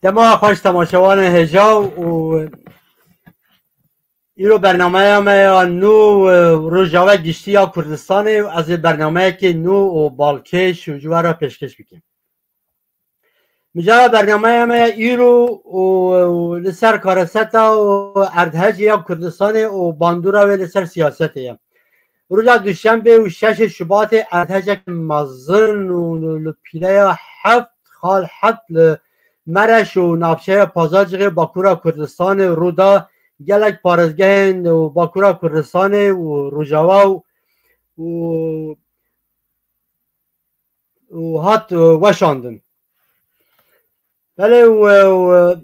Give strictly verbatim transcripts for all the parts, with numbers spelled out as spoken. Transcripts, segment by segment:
Dema xweş temaşevanên hêja û îro bernameya me ya nû, e, Rojava Giştî ya Kurdistanê û ez ê bernameyekê nû û balkêş û ji we re pêşkêş bikim. Mijara bernameya me ya îro û, û li ser kareseta û erdhejê ya Kurdistanê û bandora wê li ser siyasetê ye. Roja Duşenbê û şeşê Şubatê erdhejek mezin û li pîleya heft xal heft li Mereş û navçeya Pazarcixê Bakura Kurdistanê rû da, gelek parêzgehên û Bakura Kurdistanê û Rojava û, û, û hat, e, weşandin. Belê û, e, û, e,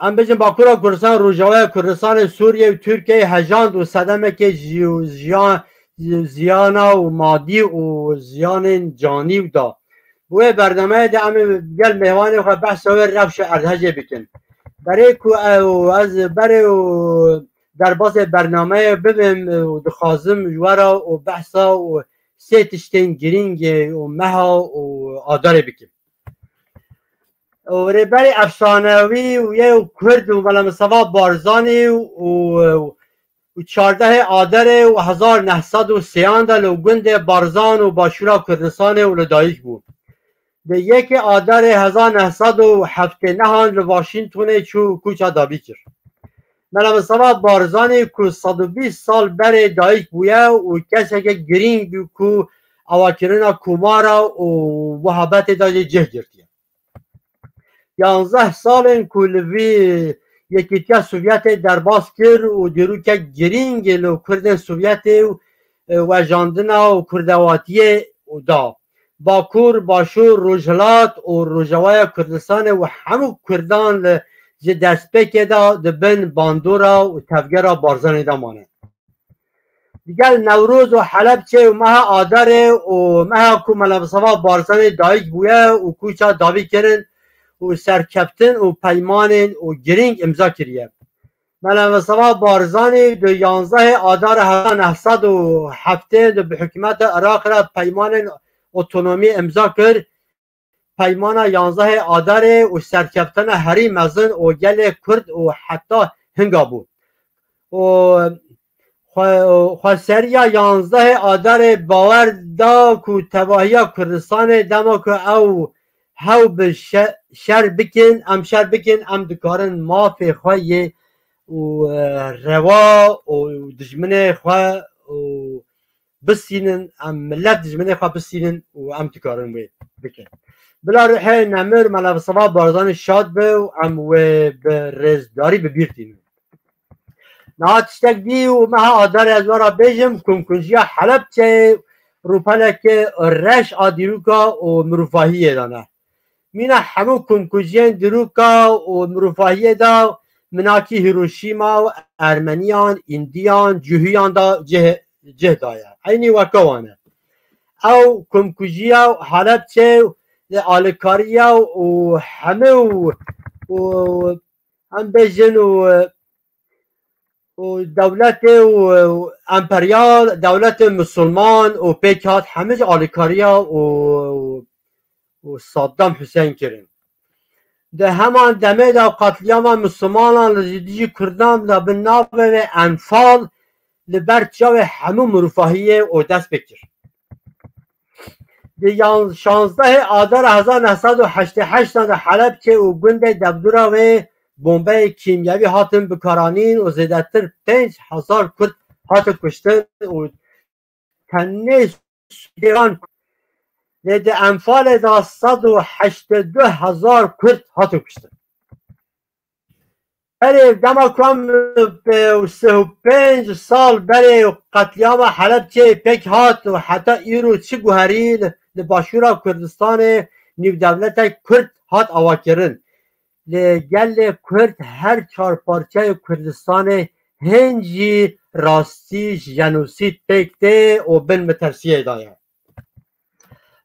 em bêjin Bakura Kurdistan, Rojavaya Kurdistanê, Sûriye û Tirkiyeyê hejand û sedemekê ji-, jiyan, ziyana û madî û ziyanên canî da. Bi wê bernameyê de em ê gel mêvanê xwe behsa wê rewşa erdhejê bikin. Berê ku ew, ez berê û derbasê bernameyê bibim û dixwazim ji we re û behsa û sê tiştên girîngê û meha û adarê bikim. Û rêberê efsanewî û yê û Kurd û Mela Mistefa Barzanî û, û çardehê Adarê û hezar neh sed û sêyan de li gundê Barzan û başûra Kurdistanê û li dayik bû. Di yekê Adarê hezar neh sed û heftê nehan li Washingtonê çû kûça dabî kir. Mela Mistefa Barzanî ku sed û bîst sal berê dayik bûye û keseke girîng bû ku awakirina komara û wehabetê de jî cih girtiye. Yanzdeh salên ku li vî Yekîtiya Sovyetê derbas kir û dîrokek girîngê li Kurdên Sovyetê û, e, wejandina û kurdewatiyê û da. Bakur, Başûr, Rojhilat û Rojavaya Kurdistanê û hemû Kurdan li ji destpêkê de di bin bandora û tevgera Barzanê de mane. Digel Newroz û Helebçê û meha Adarê û meha ku Mela Mistefa Barzanî dayik bûye û kûça dabî kirin û serkeftin û peymanên û girîng imza kiriye. Mela Mistefa Barzanî di yanzdehê Adarê hezar neh sed û heftê de bi hikûmeta Iraqê re peymanên otonomî imza kir. Peymana yanzdehê Adarê û serkeftina herî mezin û gelê Kurd û heta hinga bû. Û xwe-, xweseriya yanzdehê Adarê bawer da ku tevahiya Kurdistanê dema ku ew hew bi şe-, şer bikin, em şer bikin, em dikarin mafê xwe yê û, e, rewa û dijminê xwe û bistînin, em milet dijminê xwe bistînin û em dikarin wê bikin. Bila ruhê nemir Mela Mistefa Barzanî şad be û em wê bi rêzdarî bi bîr tînin. Niha tiştek dî û meha Adarê ez we re bêjim, komkujiya Helebçeyê rûpeleke reş a dîroka û mirovahiyê de ne. Mîna hemû komkujiyên dîroka û mirovahiyê de minakî Hiroşîma û Ermeniyan, Îndiyan, Cihûyan de cih, cih daye. Eynî weke wan e. Ew komkujiya Helebçe û li alikariya û hemû û em bêjin û, û dewletê û, û emperyal, dewletê misilman û pêk hat hemî ji alikariya û, û Saddam Hussein kirin. Di heman demê de qetlîama misilmanan li dijî Kurdan de bi navê Enfal li ber çavê hemû mirovahiyê û dest pê kir. Di yan-, şazdehê Adara hezar neh sed û heştê heşt de Helebçe û gundê dewdura wê bombeyê kîmyewî hatin bikaranîn û zêdetir pênc hezar Kurd hatin kuştin û tenê Sûriyê wan lê di Enfalê de sed û heştê du hezar Kurd hatin kuştin. Berê dema ku em, e, sih û pênc sal berê qetlîama Helebçeyê pêk hat û heta îro çi guherî li, li başûra Kurdistanê nîvdewletek Kurd hat avakirin. Lê gelê Kurd her çar parçeyê Kurdistanê hên jî rastî jenosîd pêk tê û bin metirsiyê de ye.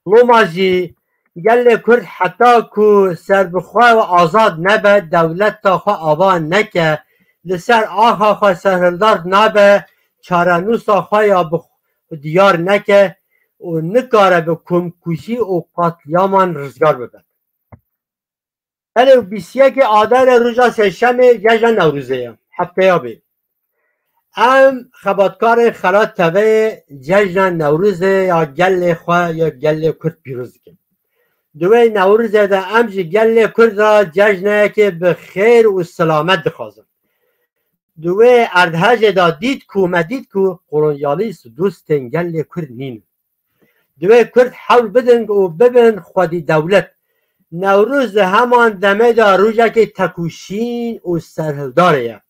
Loma jî gelê Kurd heta ku serbixwe û azad nebe, dewleta xwe ava neke, li ser axa xwe serhildar nabe, çarenûsa xwe ya bi xwe diyar neke û nikare bi komkujî û qetlîaman rizgar bibe. Belê, bîst û yekê Adarê roja sêşemê cejna Newrozê ye. Hefteya bê. Em xebatkarê Xelat T V'yê cejna Newrozê ya gelê xwe ya gelê Kurd pîroz dikin. Di wê Newrozê de em ji gelê Kurd re cejneyekê bi xêr û selamet dixwazin. Di wê erdhejê de dît ku me dît ku kolonyalîst dostên gelê Kurd nîn. Divê Kurd hewl bidin û bibin xwedî dewlet. Newroz di heman demê de rojekê tekoşîn û serhildarê ye.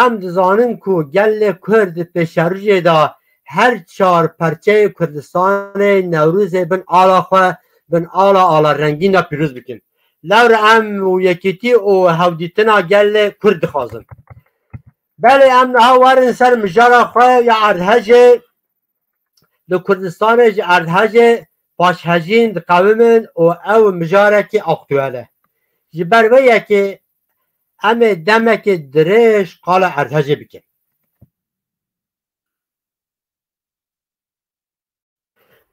Em dizanin ku gelê Kurd di pêşerojê de her çar perçeyê Kurdistanê Newrozê bin ala xwe, bin ala ala rengîn de pîroz bikin. Lewre em û yekîtî û hevdîtina gelê Kurd dixwazin. Belê em niha werin ser mijara xwe ya erdhejê. Li Kurdistanê ji erdhejê paşhejîn diqewimin û ew mijarekî aktuel e. Ji ber vê yekê em ê demekê dirêj qala erdhejê bikin.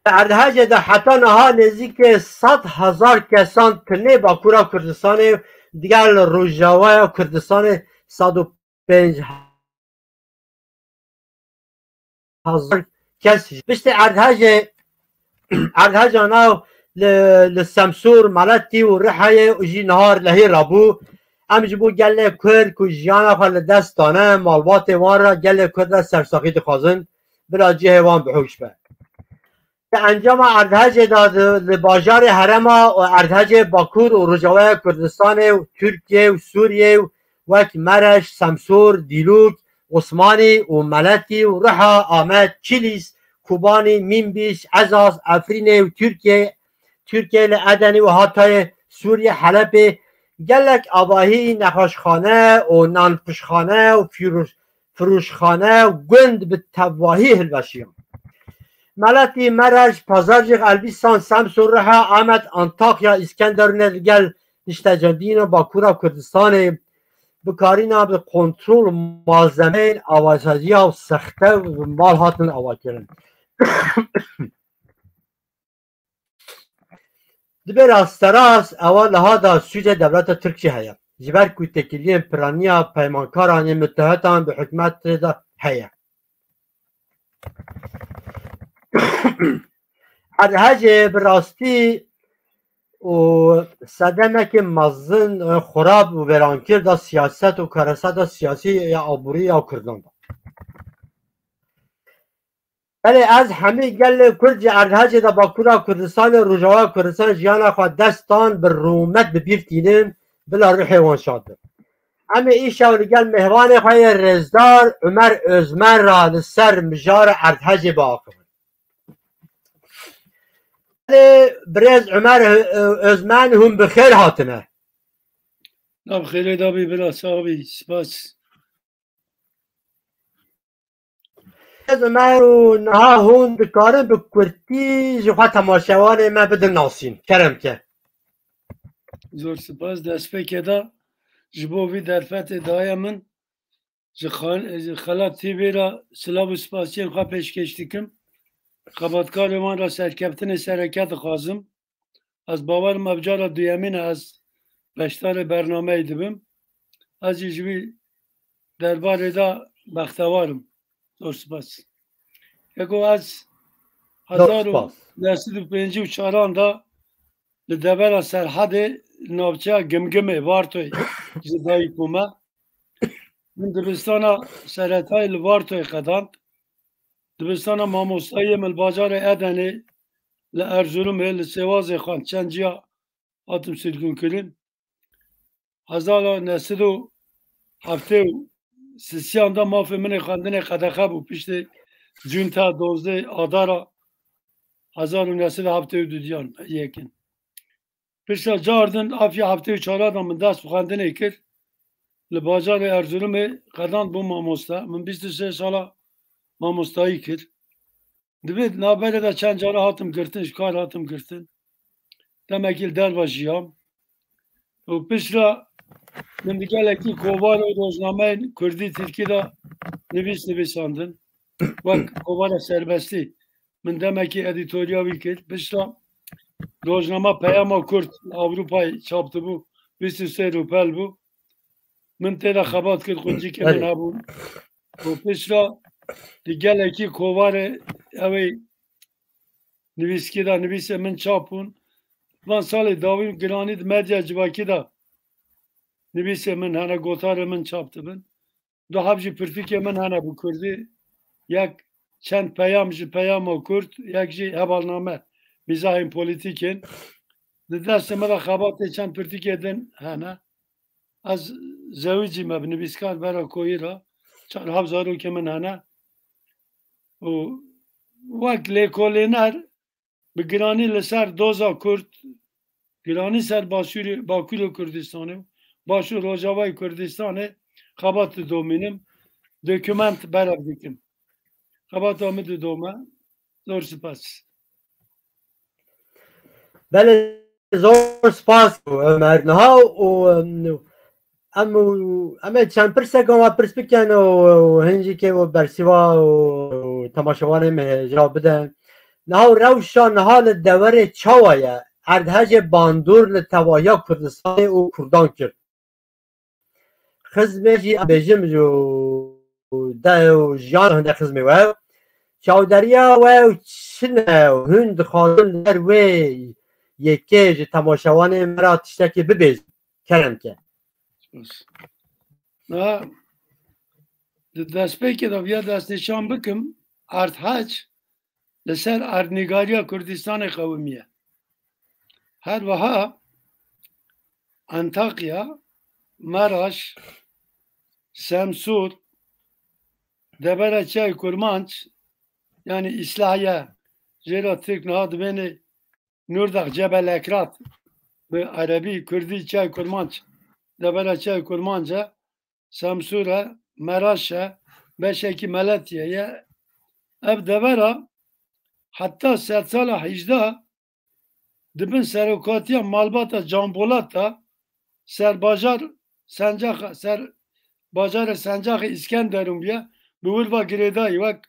Erdhejê de heta niha nêzîkê sed hezar kesan tinê Bakûra Kurdistanê, digel Rojavaya Kurdistanê sed û pênc hezar kes. Piştî erdhejê, erdheja nav li, li Semsûr, Meletî û Rihayê û jî niha lehî rabû. Em ji bo gelê Kurd ku jiyana xwe li dest dane, malbatê wan re gelê Kurd re sersaxî dixwazin, bila cihê wan bihoş be. Di encama erdhejê de di, li bajarê herêma û erdhejê Bakur û Rojavaya Kurdistanê û Tirkiye û Sûriye û wek Mereş, Semsûr, Dîlûk, Osmanî û Meletî û Riha, Amed, Kilîs, Kobanî, Mînbîş, Ezaz, Efrînê û Tirkiye, Tirkiye li Edenî û Hatayê, Sûriye, Helepê, gelek avahî, nexweşxane û nanpişxane û fîrûş-, firûşxane û gund bi tevahî hilweşiyan. Meletî, Merec, Pazarcix, Elbîstan, Semsûr, Riha, Amed, Antakya, Îskenderûnê digel niştecendîna Bakûra Kurdistanê bikarîna bi kontrol malzemeyên avasaziya û sexte bi mal hatin avakirin. Dibê rasterast ewa niha de sûcê dewleta Tirk jî heye. Ji ber ku têkiliyên piraniya peymankaran ên mutehetan bi hikûmetê de heye. Erdhejê bi rastî û sedemekê mezin, e, xurab û vêrankir da siyaset û kareseta siyasî ya aborî ya Kurdan da. Belê ez hemî gelê Kurd ji erdhejê de Bakûra Kurdistanê, Rojava Kurdistan jiyana xwe dest dan bi rûmet bi bîr tînin, bila ruhê wan şad be. Em ê îşew li gel mêvanê xwe yê rêzdar Umer Ozmen re li ser mijara erdhejê biaxivin. Belê birêz Umer Ö-, Ö-, Ozmen, hûn bi xêr hatine. Nav xêrê dabî bira, sax bî, spas. Ez Umer û niha hûn dikarin bi kurtî ji xwe temaşevanê me bidin nasîn. Kerem ke. Zor spas. Destpêkê de ji bo vî derfetê daye min ji xal-, ji Xelat T V re silav û spasiyên xwe pêşkêş dikim. Xebatkarê wan re serkeftinê sereke dixwazim. Ez bawer im ev cara duyemîn e ez beşdarê bernameyê dibim. Ez jî ji wî derbarê de bextewar im. Zor spas. Yeko ez Zor hezar û neh sed û pêncî û çaran de li devera Serhedê li navçeya Gimgimê, Vartoyê ji dayik bûme. Min dibistana seretayê li Vartoyê qedand. Dibistana mamostayiyê min li bajarê Edenê, li Erzurumê, li Sêwazê xwend, çend ciya hatim sirgûnkirin. Hezar û neh sed û heftê û sisiyan de mafê min ê xwendinê qedexe bû, piştê cunta dozdeh Adara hezar û neh sed û heftê û du diyan yekin. Pişta cardin, afiya heftê û çar de min dest bi xwendinê kir. Li bajarê Erzurumê qedand bûm mamoste. Min bîst û sê sala mamostayî kir. Divê navberê de çend cara hatim girtin, ji kar hatim girtin. Demekî li derve jiyam. Û piştre min di gelekî kovar û rojnameyên kurdî, tirkî de nivîs nivîsandin. Wek kovara Serbestî. Min demekî edîtoriya wî kir. Piştre rojnama Peyama Kurd li Ewropayê çap dibû. bîst û sê rûpel bû. Min tê de xebat kir, quncikê min Belê. hebûn. Û piştre di gelekî kovarê ew ê nivîskî de nivîsê min çap bûn. Van salê dawî giranî di medya civakî de nivîsê min hene, gotarê min çap dibin. Du heb jî pirtûkê min hene bi kurdî. Yek çend peyam ji peyama kurd, yek jî hevalname, mîzahên polîtîk in. Di destê min de xebatê çend pirtûkê din hene. Ez zewicî me bi nivîskar, vera koyî re çar heb zarokê min hene. Û wek lêkolîner bi giranî li ser doza Kurd, giranî ser Başûrê, Bakurê Kurdistanê û Baş û Rojavayê Kurdistanê xebat didomînim. Dokument berev dikim. Xebata min didome. Zor spas. Belê, zor spas Ömer. Niha û, em, em û, em ê çend pirsek ava pirs bikin û, û hincikê û bersîva û, û temaşevanê me hêja bidin. Niha û rewşa niha li deverê çawa ye? Erdhejê bandor li tevahiya Kurdistanê û Kurdan kir. Xizmê jî em bêjim ji de û jiyan hinde xizmê we. Çawderiya we û çi ne û hûn dixwazin li ser wê yekê ji temaşevanê me re tiştekî bibêjin. Kerem ke. Spas. Na, di destpêkê de viya destnîşan bikim, Erdhec li ser erdnîgariya Kurdistanê qewimiye. Her wiha Antakya, Meraş, Semsûr, devera Çiyayê Kurmanc, yanî Îslahiye, jê re Tirk niha dibêne Nurdak, Cebel Ekrat, bi erebî, kurdî Çiyayê Kurmanc, devera Çiyayê Kurmanc e, Semsûr e, Meraş e, beşekî Meletîye ye. Ev devera heta sedsala hejdeh di bin serokatiya malbata Can Polat de ser bajar Sencaxa, ser bajarê Sencaxê Îskenderûn bûye, bi wir ve girêdayî wek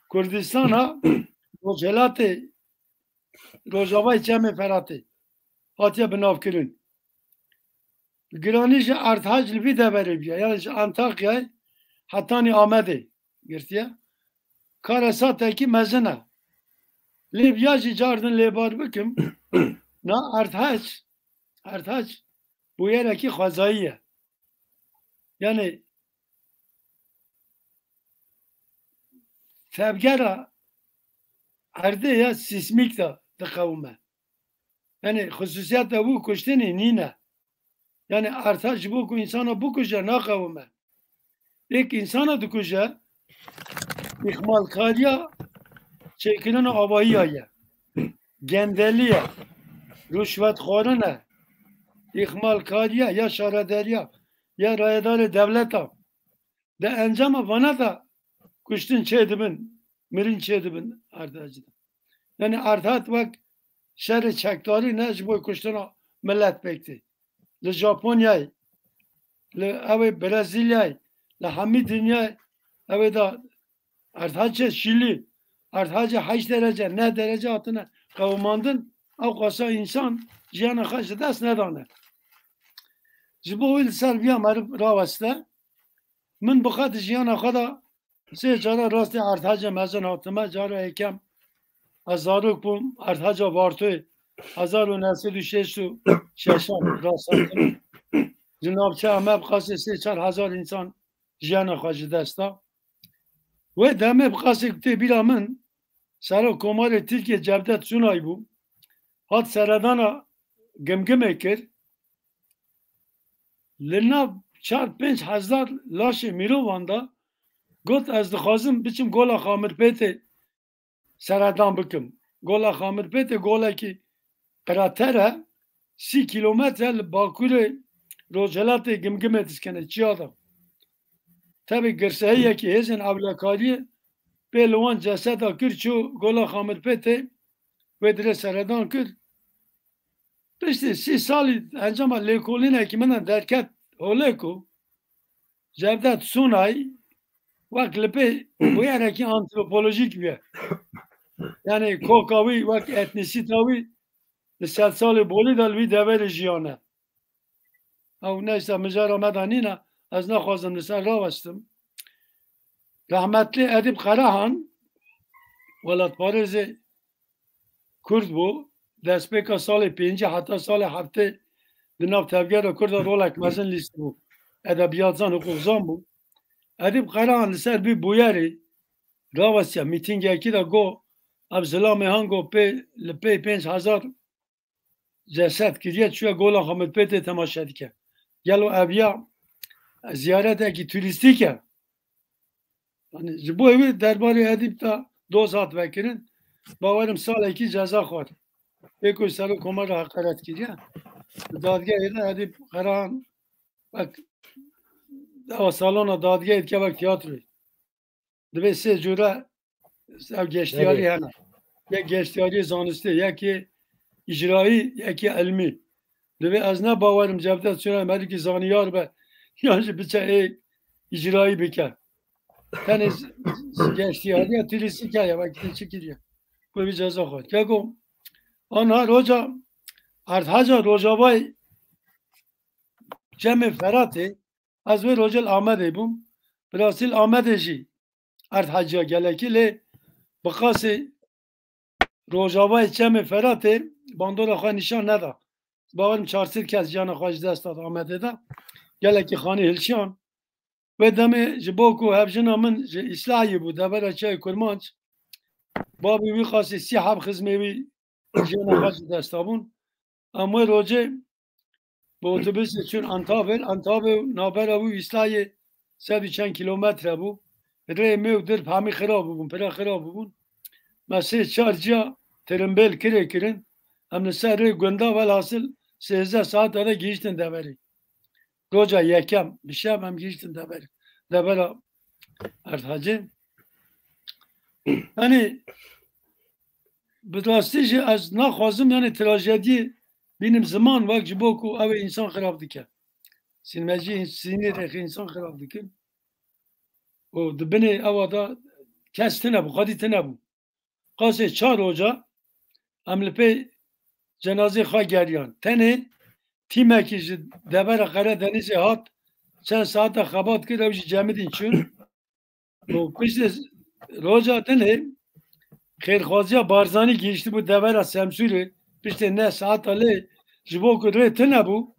Kurdistana Rojhilatê, Rojavayê Çemê Feratê hatiye binavkirin. Giranî ji Erdhec li vî deverê bûye, yanî ji Antakyayê hetanî Amedê girtiye. Karesatekî mezin e. Lê viya jî cardin lêbar bikim, na Erdhec, Erdhec bûyerekî xwezayî ye. Yanî tevgera erdê ya sîsmîk de diqewime. Yanî xisûsiyeta wî kuştinê nîne. Yanî Erdhec ji bo ku însana bikuje, naqewime. Êk însana dikuje, îxmalkariya çêkirina avahiya ye, gendelî ye, ruşvetxwarin e, îxmalkariya ya şaredariya, ya rayedarê dewleta. Di encama vana de kuştin çêdibin, mirin çêdibin Erdhecî de. Yanî Erdhec wek şerê çekdarî ne ji bo kuştina milet pêk tê. Li Japonyayê, li ew ê Brezîlyayê, li hemî dinyayê ew ê de Erdhecê Şîlî, Erdhecê heşt derece, neh derece hatine qewimandin, ew qasa însan jiyana xwe ji dest nedane. Ji bo wî li ser viya meriv raweste, min bi xwe di jiyana xwe de sê cara rastê Erdhecê mezin hatime. Cara yekem ez zarok bûm, Erdheca Vartoyê hezar û neh sed û şêst û şeş rast hatime. Ji navçeya me bi qasê sê çar hezar însan jiyana xwe ji dest da. Wê demê bi qasê ku tê bîra min, Serok Komarê Tirkiyê Cevdet Sunay bû. Hat seredana Gimgimê kir. Li nav çar pênc hezar laşê mirovan de got, ez dixwazim biçim Gola Xamirpêtê seredan bikim. Gola Xamirpêtê golekî krater e, sî kîlometre li bakurê rojhilatê Gimgimê diskene, çiya de. Tevî girseyiyekî hêzên ewlekariyê pê li wan ceseda kir, çû Gola Xamirpêtê, wê dirê seredan kir. Piştî sî salî encama lêkolînekî min de derket holê ku Cevdet Sunay wek li pê bûyerekî antropolojîk bûye. Yanî koka wî wek etnîsîta wî di sedsalê bolî de li wî deverê jiyane. Ew neyse mijara me de nîne, ez nexwazim li ser rawestim. Rehmetlî Edîb Qerehan, welatparêzê Kurd bû, destpêka salê pêncî heta salê heftê di nav tevgera Kurda rolek mezin lîstibû. Edebiyatsan, huquqzan bû. Edîb Qerehan li ser vî bûyerê rawestiye, mîtingekî de got, ev zilamê han got pê, li pê pênc hezar ceset kiriye, çûye Gola Xamilpêtê temaşe dike. Gelo ev ya ziyaretekî turîstîk e? Yani ji bo wî derbarê Edîb de doz hat vekirin. Bawerim salekî ceza xwar. Pê ku serok Komar re heqaret kiriye. Dadgehê de Edîb Qerehan wek dewa salona dadgehê dike wek tiyatroyê. Divê sê cûre ev geştiyarî hene. Yek geştiyarî zanistê, yekê îcrayî, yekê ilmî. Divê ez ne bawerim Cevdet Çûna merikî zaniyar be, yan jî biçe ê îcrayî bike. Tenê z-, z-, geştiyariya turîstîk heye, wekî çi kiriye. Ku vî ceza xwe. Keko, anha roja erdheca Rojavayê Çemê Feratê, ez wê rojê li Amedê bûm. Birasî li Amedê jî erdheciya gelekî lê bi qasî Rojavayê Çemê Feratê bandora xwe nîşan neda. Bawerim çar sed kes jiyana xwe ji dest dat Amedê de. Gelekî xanî hilşiyan. Wê demê ji bo ku hevjina min ji Îslahiyê bû, devera Çiyayê Kurmanc, babî wî qasî sî heb xizmê wî jiyana xwe ji dest dabûn. Em wê rojê bi otobusê çûn Antavê, Antavê û navbera wî û Îslahiyê sedî çend kîlometre bû. Rê mêw dir hemî xirab bûbûn, pire xirab bûbûn. Me sê çar ciya tirimbêl kirê kirin. Em li ser rê gunda, welhasil sêzdeh saeta de gihîştin deverê. Roja yekem bi şev em gihîştin deverê. Devera Erdhecê. Yanî bi rastî jî ez naxwazim, yanî, trajediyê bînim ziman wek, ji bo ku ew ê însan xirab dike. Sînmecî, sînê rêxê însan xirab dikin. Û di binê ewa de kes tune bû, xwedî tune bû. Qasê çar roja em li pê cenazê xwe geriyan. Tenê tîmekî ji devera Qeredenîzê hat, çend saeta xebat kir, ew jî cemidîn çûn. Û piştî roja dinê xêrxwaziya Barzanî gihîştibû devera Semsûrê. Piştî neh saeta lê ji bo ku rê tune bû,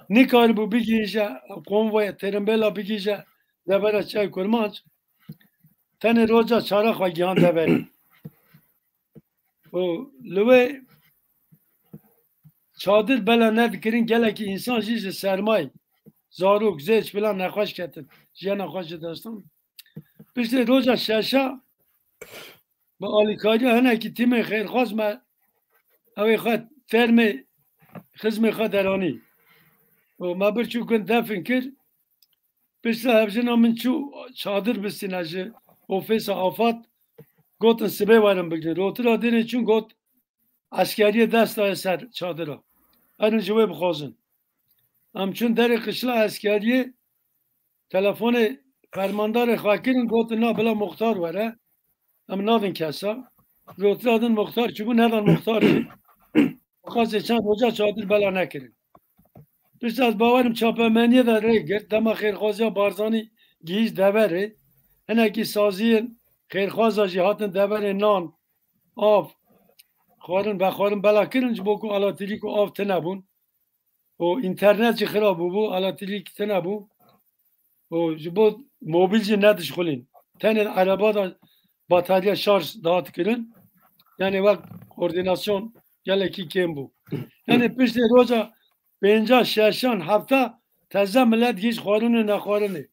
nikaribû bigihîje, konvoya tirimbêla bigihîje devera Çiyayê Kurmanc. Tenê roja çara xwe gihan deverê. Û li wê çadir bela nedikirin, gelekî însan jî ji sermayê, zarok, zêç filan nexweş ketin. Jiyana xwe ji dest dan. Piştê roja şeşa bi alîkariya hinekî tîmên xêrxwaz me ew ê xwe termê xizmê xwe deranî. Û me bir çû gund defin kir. Piştre hevjina min çû çadir bistîne ji ofîsa afat. Gotin sibê werin bigrin. Rotira dêrê çûn got, eskeriyê dest daye ser çadira. Erin ji wê bixwazin. Em çûn derê qişla eskeriyê, telefonê fermandarê xwe kirin, gotin, na bila muxtar were. Em nadin kesa. Rotira din muxtar çûbû, nedan muxtar jî. Qasê çend roja çadir bela nekirin. Piştre ez bawerim çapemeniyê de rê girt, dema xêrxwaziya Barzanî gihîşt deverê, hinekî saziyên xêrxwaza jî hatin deverê nan, av, xwarin, vexwarin bela kirin, ji bo ku elektrîk û av tune bûn. Û înternet jî xirab bûbû, elektrîk tune bû. Û ji bo mobîl jî nedişxulîn. Tenê ereba de bateriya şarj dihat kirin. Yanî wek koordînasyon gelekî kêm bû. Yanî piştê roja pênca, şeşan, hefta teze milet gihîşt xwarin û nexwarinê.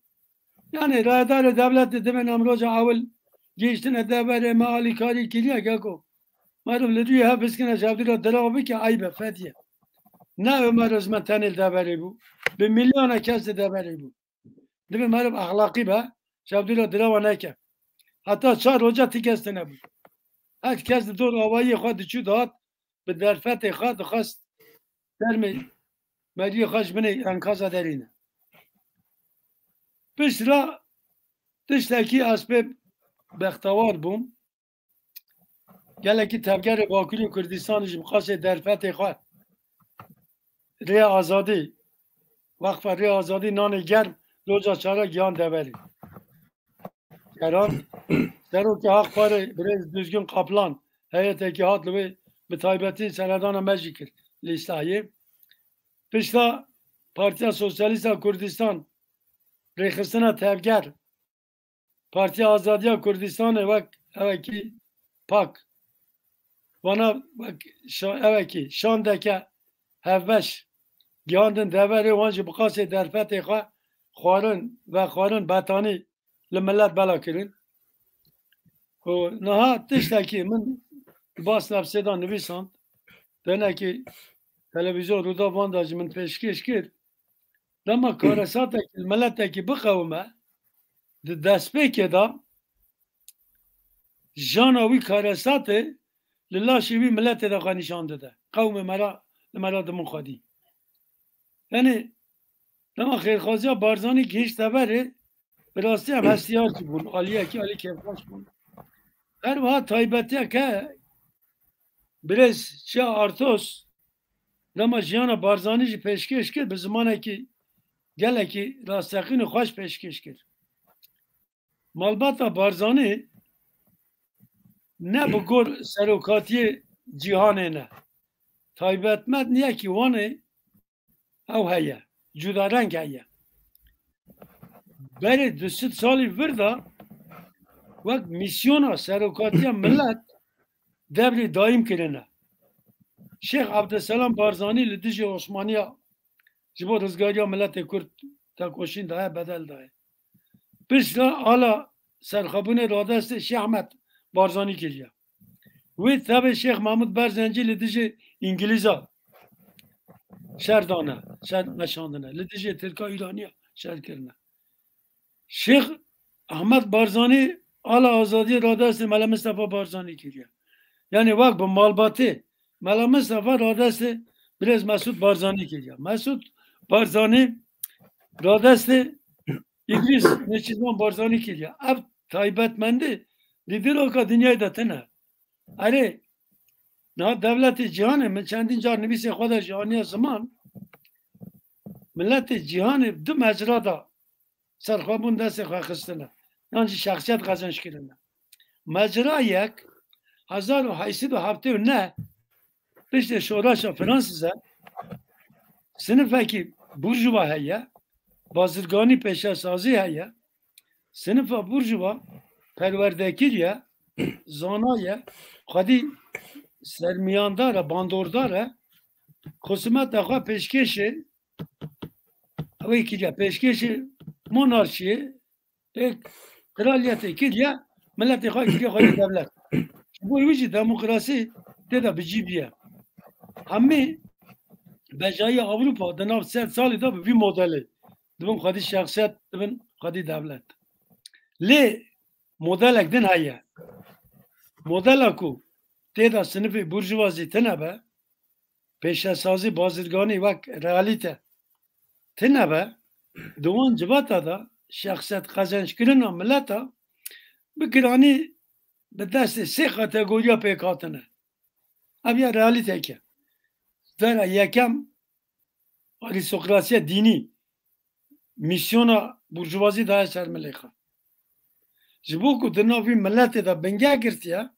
Yanî rayedarê dewletê divên em roja ewil gihîştine deverê, me alîkarî kiriye, keko. Meriv li rûyê hev biskine, ji hevdû re dirav bike, eyb e, fetiye. Ne Ömer Özmen tenê li deverê bû. Bi milyona kes li deverê bû. Divê meriv exlaqî be, ji hevdû re dirava neke. Heta çar roja ti kes tune bû. Her kes di dor avayiyê xwe diçû dihat, bi derfetê xwe dixwest termê meriyê xwe ji binê enkaza derîne. Piştre tiştekî ez pê bextewar bûm. Gelekî tevgerê Bakurê Kurdistanê jî bi qasê derfetê xwe rêya azadî Weqfa Rê Azadî nanê germ, roja çara gihan deverê. Keran, serokê Haq Parê birêz Duzgin Kaplan, heyetekî hat li wê bi taybetî seredana me jî kir li Îslahiyê. Pişta Partiya Sosyalîst a Kurdistan rêxistina tevger, Partiya Azadiya Kurdistanê wek ewekî pak. Wana wek şa-, ewekî şandeke hevbeş gihandin deverê wan jî bi qasê derfetê xwe xwarin, vexwarin, betanî li milet bela kirin. Û niha tiştekî min di bas nefsê de nivîsand. Tenekî televîzyon Rûdaw van de ji min pêşkêş kir. Dema karesatekî li miletekî biqewime, di destpêkê de jana wî karesatê li laşê wî miletê de xwe nîşan dide. Qewmê me re, li me re dimin xwedî. Yanî dema xêrxwaziya Barzanî gihişt deverê, bi rastî em hestiyar jî bûn. Aliyekî alî kêfxweş bûn. Her wiha taybetiyeke birêz Çiya Artos dema jiyana Barzanî jî pêşkêş kir, bi zimanekî gelekî rasteqîn û xweş pêşkêş kir. Malbata Barzanî ne bi gor serokatiyê cîhanê ne. Taybetmendiyekî wan ê ew heye, cudareng heye. Berê du sed salî vir de wek mîsyona serokatiya milet devrê dayîm kirine. Şêx Abdulselam Barzanî li dijî Osmaniya ji bo rizgariya miletê Kurd tekoşîn daye, bedel daye. Piştre ala serxwebûnê radestê Şêx Ehmed Barzanî kiriye. Wê tevê Şêx Mahmud Berzencî li dijî Îngilîza şer dane, şer meşandine. Li dijî Tirka Îraniya şer kirine. Şêx Ehmed Barzanî ala azadiyê radestê Mele Mistefa Barzanî kiriye. Yanî wek bi malbatê Mele Mistefa radestê birêz Mesûd Barzanî kiriye. Mesûd Barzanî radestê Îdrîs Nêçîrvan Barzanî kiriye. Ev taybetmendî di dîroka dinyayê de tune. Erê, niha dewletê cîhanê, min çendîn car nivîsê xwe de jî aniye ziman, miletê cîhanê du mecra de serxwebûn destê xwe xistine. Yan jî şexsiyet qezenc kirine. Mecra yek, hezar û heyt sed û heftê û neh, piştê şoreşa Fransîze, sinifekî burjuva heye, bazirganî, pêşesazî heye. Sinifa burjuva perwerdekir ye, zana ye, xwedî sermiyandar e, bandordar e, xusumeta xwe pêşkêşê ew ê kiriye, pêşkêşê monarşiyê, ê kraliyetê kiriye, miletê xwe kiriye xwedî dewlet. Ji bo wî jî demokrasî tê de bi cî bîye. Hemî bejayiya Ewropa di nav sed salî de bi vî modelê dibin xwedî şexsiyet, dibin xwedî dewlet. Lê modelek din heye. Modela ku tê de sinifê burjuvazî tune be, pêşesazî, bazirganî wek realîte tune be, di wan civata de şexsiyet qezenckirina mileta bi giranî bi destê sê kategoriya pêk hatine. Ev ya realîtek e. Vera yekem, arîstokrasiya dînî mîsyona burjuvazî daye ser milê xwe. Ji bo ku di nav vî miletê de bingeh girtiye,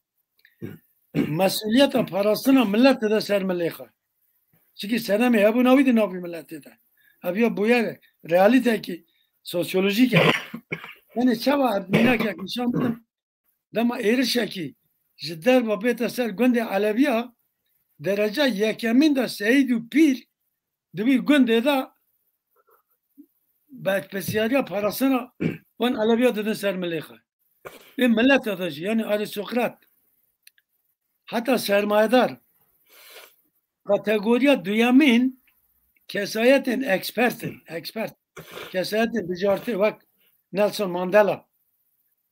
mesûliyeta parastina miletê de ser milê xwe. Çikî sedemê hebûna wî di nav vî miletê de. Ev ya bûyerek, realîtekî sosyolojîk e. Yanî çawa ev mînakek nîşan bidim? Dema êrişekî ji derve bête ser gundê Eleviya, dereca yekemîn de seyîd û pîr di wî gundê de berpirsiyariya parastina wan Eleviya didin ser milê xwe. Ê mileta de jî, yanî arîstokrat, heta sermayedar, kategoriya duyemîn kesayetên ekspert in, ekspert, kesayetên bijartê wek Nelson Mandela,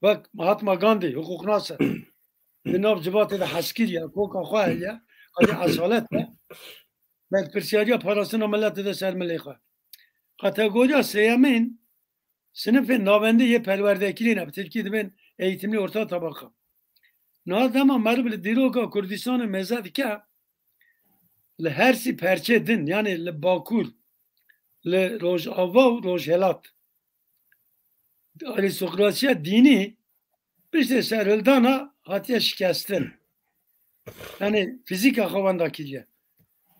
wek Mahatma Gandhi, hiqûqnas e. Di nav civatê de hezkir ye, koka xwe heye, hadi esalet e. Berpirsiyariya parastina miletê de ser milê xwe. Kategoriya sêyemîn, sinifên navendî yê perwerdekirî ne, bi tirkî dibên eğitimli orta tabaka. Niha dema meriv li dîroka Kurdistanê mêze dike, li her sî perçê din, yanî li Bakur, li Rojava û Rojhelat. Arîstokrasiya dînî piştê serhildana hatiye şikestin. Yanî fîzîka xwe wenda kiriye.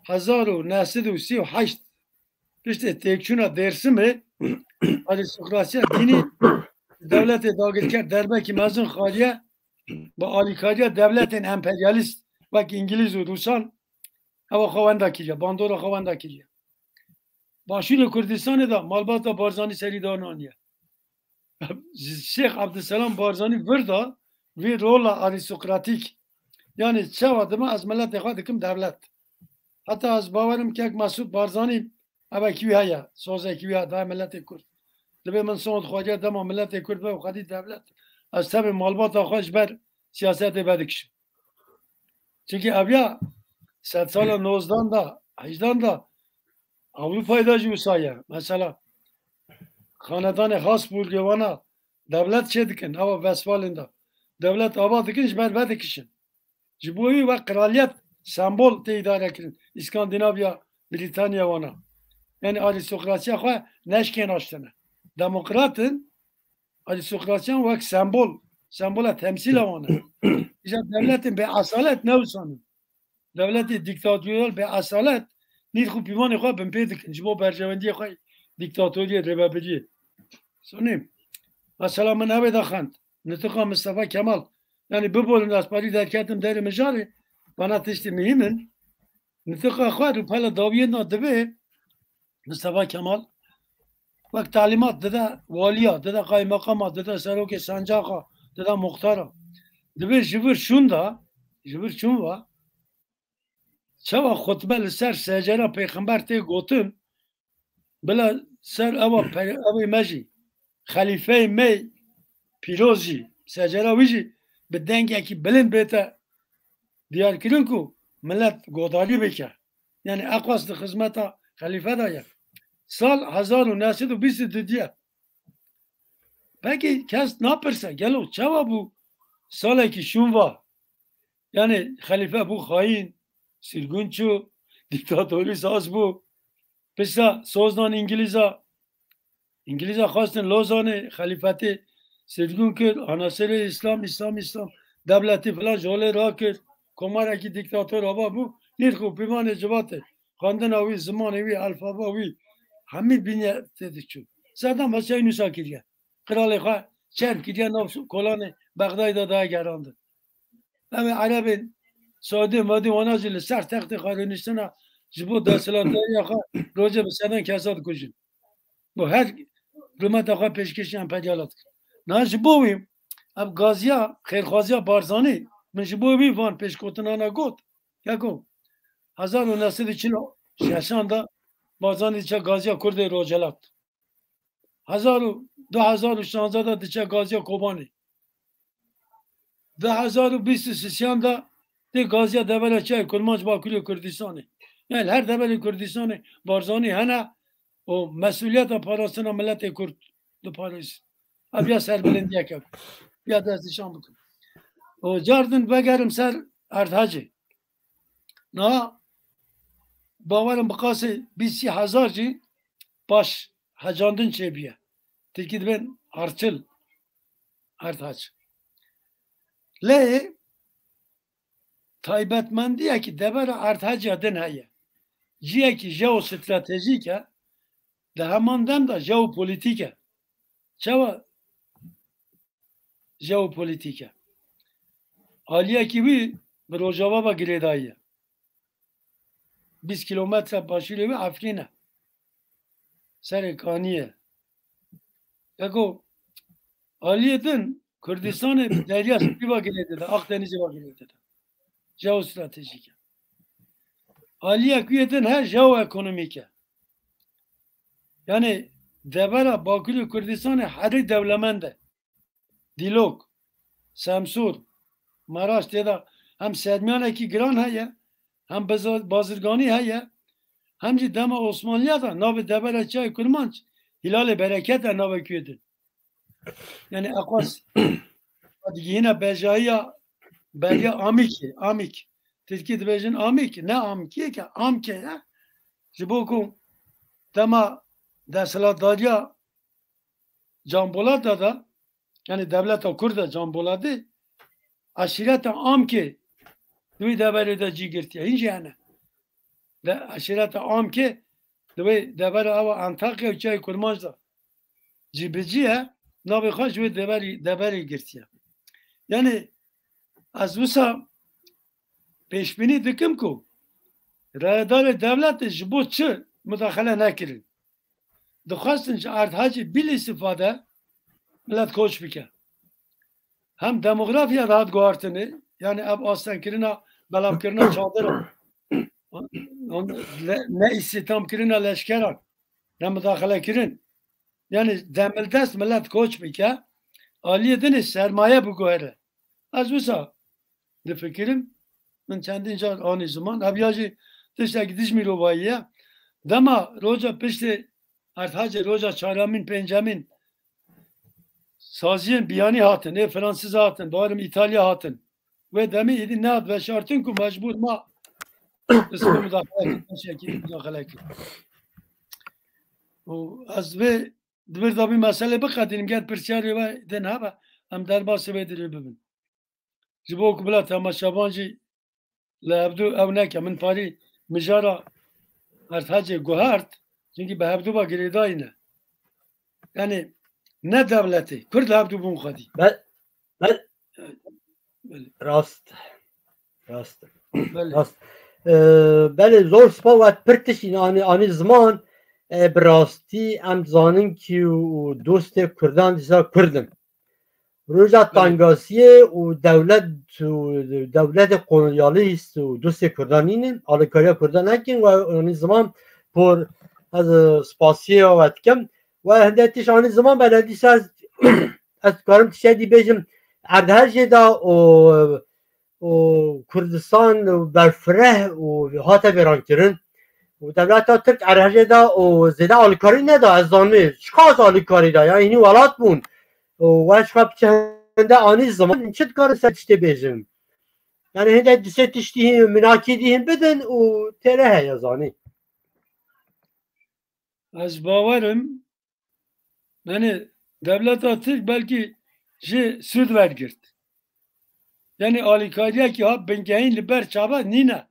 Hezar û neh sed û sî û heşt piştê têkçûna Dêrsimê arîstokrasiya dînî dewletê dagirker derbekî mezin xwariye, bi alîkariya dewletên emperyalîst wek Îngilîz û Rûsan ewa xwe wenda kiriye, bandora xwe wenda kiriye. Başûrê Kurdistanê de malbata Barzanî serî dananiye. Şêx Ebdulselam Barzanî vir da vî rola arîstokratîk. Yanî çawa dima ez miletê xwe dikim dewlet. Heta ez bawerim kek Mesûd Barzanî evekî wî heye, sozekî wî heye, dayê miletê Kurd. Dibê min sond xwariya dema miletê Kurd be û xwedî dewlet. Ez tevê malbata xwe ji ber siyasetê vedikişim. Çimkî ev ya sedsala nozdan da, hejdan da Ewropayê de jî wisa ye. Mesela, xanedanê Habsburgê wana dewlet çê dikin, ewa Westfalên de. Dewlet ava dikin, ji ber vedikişin. Ji bo wî wek kraliyet sembol tê îdare kirin. Îskandinaviya, Brîtanya wana. Yanî arîstokrasiya xwe neşkên raştine. Demokratin, arîstokrasiyan wek sembol, sembola temsîla wan e. Îja dewletên bê esalet ne wisa ne. Dewletê dîktatoriyal bê esalet nît xwe pîvanê xwe binpê dikin. Ji bo berjewendiyê xwe dîktatoriyê, rêvebiriyê. Sonî, mesela min evê de xwend. Nitiqa Mistefa Kemal. Yanî bibolin ez parî derketim derê mijarê, bana tiştê mihîm in. Nitiqa xwe rûpela dawiyê na dibê Mistefa Kemal wek talîmat dide waliya, dide qaymeqama, dide serokê sencaqa, dide muxtara. Dibê ji vir şûn da, ji vir çûn va, çawa xutbe li ser secera pêxember tê gotin, bila ser ewa pe-, ewê me jî, xelîfeyê me pîroz jî, secera wî jî bi dengekî bilind bête diyarkirin ku milet godarî bike. Yanî eqas di xizmeta xelîfe de ye. Sal hezar û neh sed û bîst û du diye. Pekî kes napirse, gelo çawa bû salekî şûn va? Yanî xelîfe bû xayîn, sirgûn çû, dîktatorî saz bû. Pişta sozdan Îngilîza, Îngilîza xwestin Lozanê, xelîfetê sirgûn kir, anasirê Îslam, Îslam, Îslam, dewletî filan ji holê rakir, komarekî dîktator ava bû, nîrx û pîvanê civatê, xwendina wî, zimanê wî, alfaba wî, hemî bîniye tê diçû. Sedam Huseyîn wisa kiriye. Qiralê xwe çerm kiriye nav kolanê Bexdayê de daye gerandin. Em ê Erebên Saûdî, Madî wana jî li ser textê xwe rûniştina ji bo desthilatdariya xwe rojê bi sedan kesa dikujin. Bo her rûmeta xwe pêşkêşî emperyala dikin. Niha ji bo wî ev gaziya xêrxwaziya Barzanî, min ji bo wî van pêşgotinana got. Yeko, hezar û neh sed û çil û şeşan de Barzanî diçe gaziya Kurdê Rojhelat. Hezar û, du hezar û şanzdeh de diçe gaziya Kobanê. Du hezar û bîst û sisiyan de tê gaziya devera çiyayê Kurmanc Bakurê Kurdistanê. Yani her deverê Kurdistanê Barzanî hene û mesuliyeta parastina miletê Kurd diparêz. Ev ya serbilindiyeke, ya destnîşan bikim. Û cardin vegerim ser Erdhecê. Na bawerim bi qasê bîst hezar jî baş hecandin çêbiye. Tirkî dibên arçil, Erdhec. Lê taybetmendiyekî devera Erdheciya din heye. Ciyekî jeostratejîk e, di heman dem de jeopolîtîk e. Çawa jeopolîtîk e? Aliyekî wî bi Rojava ve girêdayî ye. Bîst kîlometre başûrê wî Efrîn e. Serê Kaniyê. Yeko aliyê din Kurdistanê bi Derya Spî ve girê dide, Akdenizê ve girê dide. Jeostratejîk e. Aliyek wî din he jeoekonomîk e. Yani devera Bakurê Kurdistanê herî dewlemend e. Dîlok, Semsûr, Maraş tê de hem sermiyanekî giran heye, hem baza-, bazirganî heye, hem jî dema Osmanliya de navê devera çiyayê Kurmanc Hilalê Bereket e navê kuyê din. Yani eqas digihîne bejayiya beriya Amîkê, Amîk. Tirkî dibêjin Amîk, ne Amkiyê ke, Amke ye. Ji bo ku dema desthilatdariya Canbolata de, yani dewleta Kurd de Canbolatê, eşîreta Amkê di wê deverê de cî girtiye. Hîn jî hene. De eşîreta Amkê di wê devera ewa Antakya û Çiyayê Kurmanc de cî bi cî ye, navê xwe ji wê deverî, deverê girtiye. Yani ez wisa pêşbînî dikim ku rayedarê dewletê ji bo çi mudaxele nekirin? Dixwestin ji erdhecê bîlîstifa de milet koç bike. Hem demografya dihat guhartinê, yani ev astenkirina, belavkirina çadira, ne îstîhdamkirina leşkeran, ne mudaxelekirin. Yani demildest milet koç bike, aliyê dinê sermaye biguhere. Ez wisa difikirim, min çendîn car anî ziman, ev ya jî tiştekî dij mirovayî ye. Dema roja piştê erdhecê roja çaramîn, pêncemîn saziyên biyanî hatin, ê Fransîz hatin, barim Îtalya hatin. Wê demî êdî nehat veşartin ku mecbûr ma destpê mudaxele kir, beşekî mudaxele kir. Û ez vê di vir de vî meselê biqedînim, ger pirsyarê we din hebe, em derbasî vê dirê bibin. Ji bo ku bila temaşevan jî li hevdû ew neke, min parî mijara erdhecê guhert, çimkî bi hevdû ve girêdayî ne. Yani ne dewletê, Kurd li hevdû bûn xwedî. Be, be, rast, rast, rast. Ee, belê, zor spas, we pir tiştî anî, anî ziman, e, bi rastî em dizanin kî û dostê Kurdan dîsa Kurd in. Roja tangasiyê û dewlet û dewletê kolonyalîst û dostê Kurdan nînin, alîkariya Kurdan nekin, we anî ziman, por ez spasiya we dikim. We hinde tişt anî ziman, belê dîsa ez, ez dikarim tiştekî bêjim, erdhejê de û û Kurdistan berfireh û hate vêrankirin. Û dewleta Tirk erdhejê de û zêde alîkarî neda, ez zanî çiqas alîkarî da, ya hînî welat bûn. Û we çiqa biçende anî ziman, çi dikarin ser tiştê bêjin? Yani hinde dusê tiştî hîn, minakî dî hîn bidin û têre heye zanî. Ez bawerim, yani dewleta Tirk belkî jê sûd wergirt. Yani alîkariyekî ha bingehîn li ber çava nîne.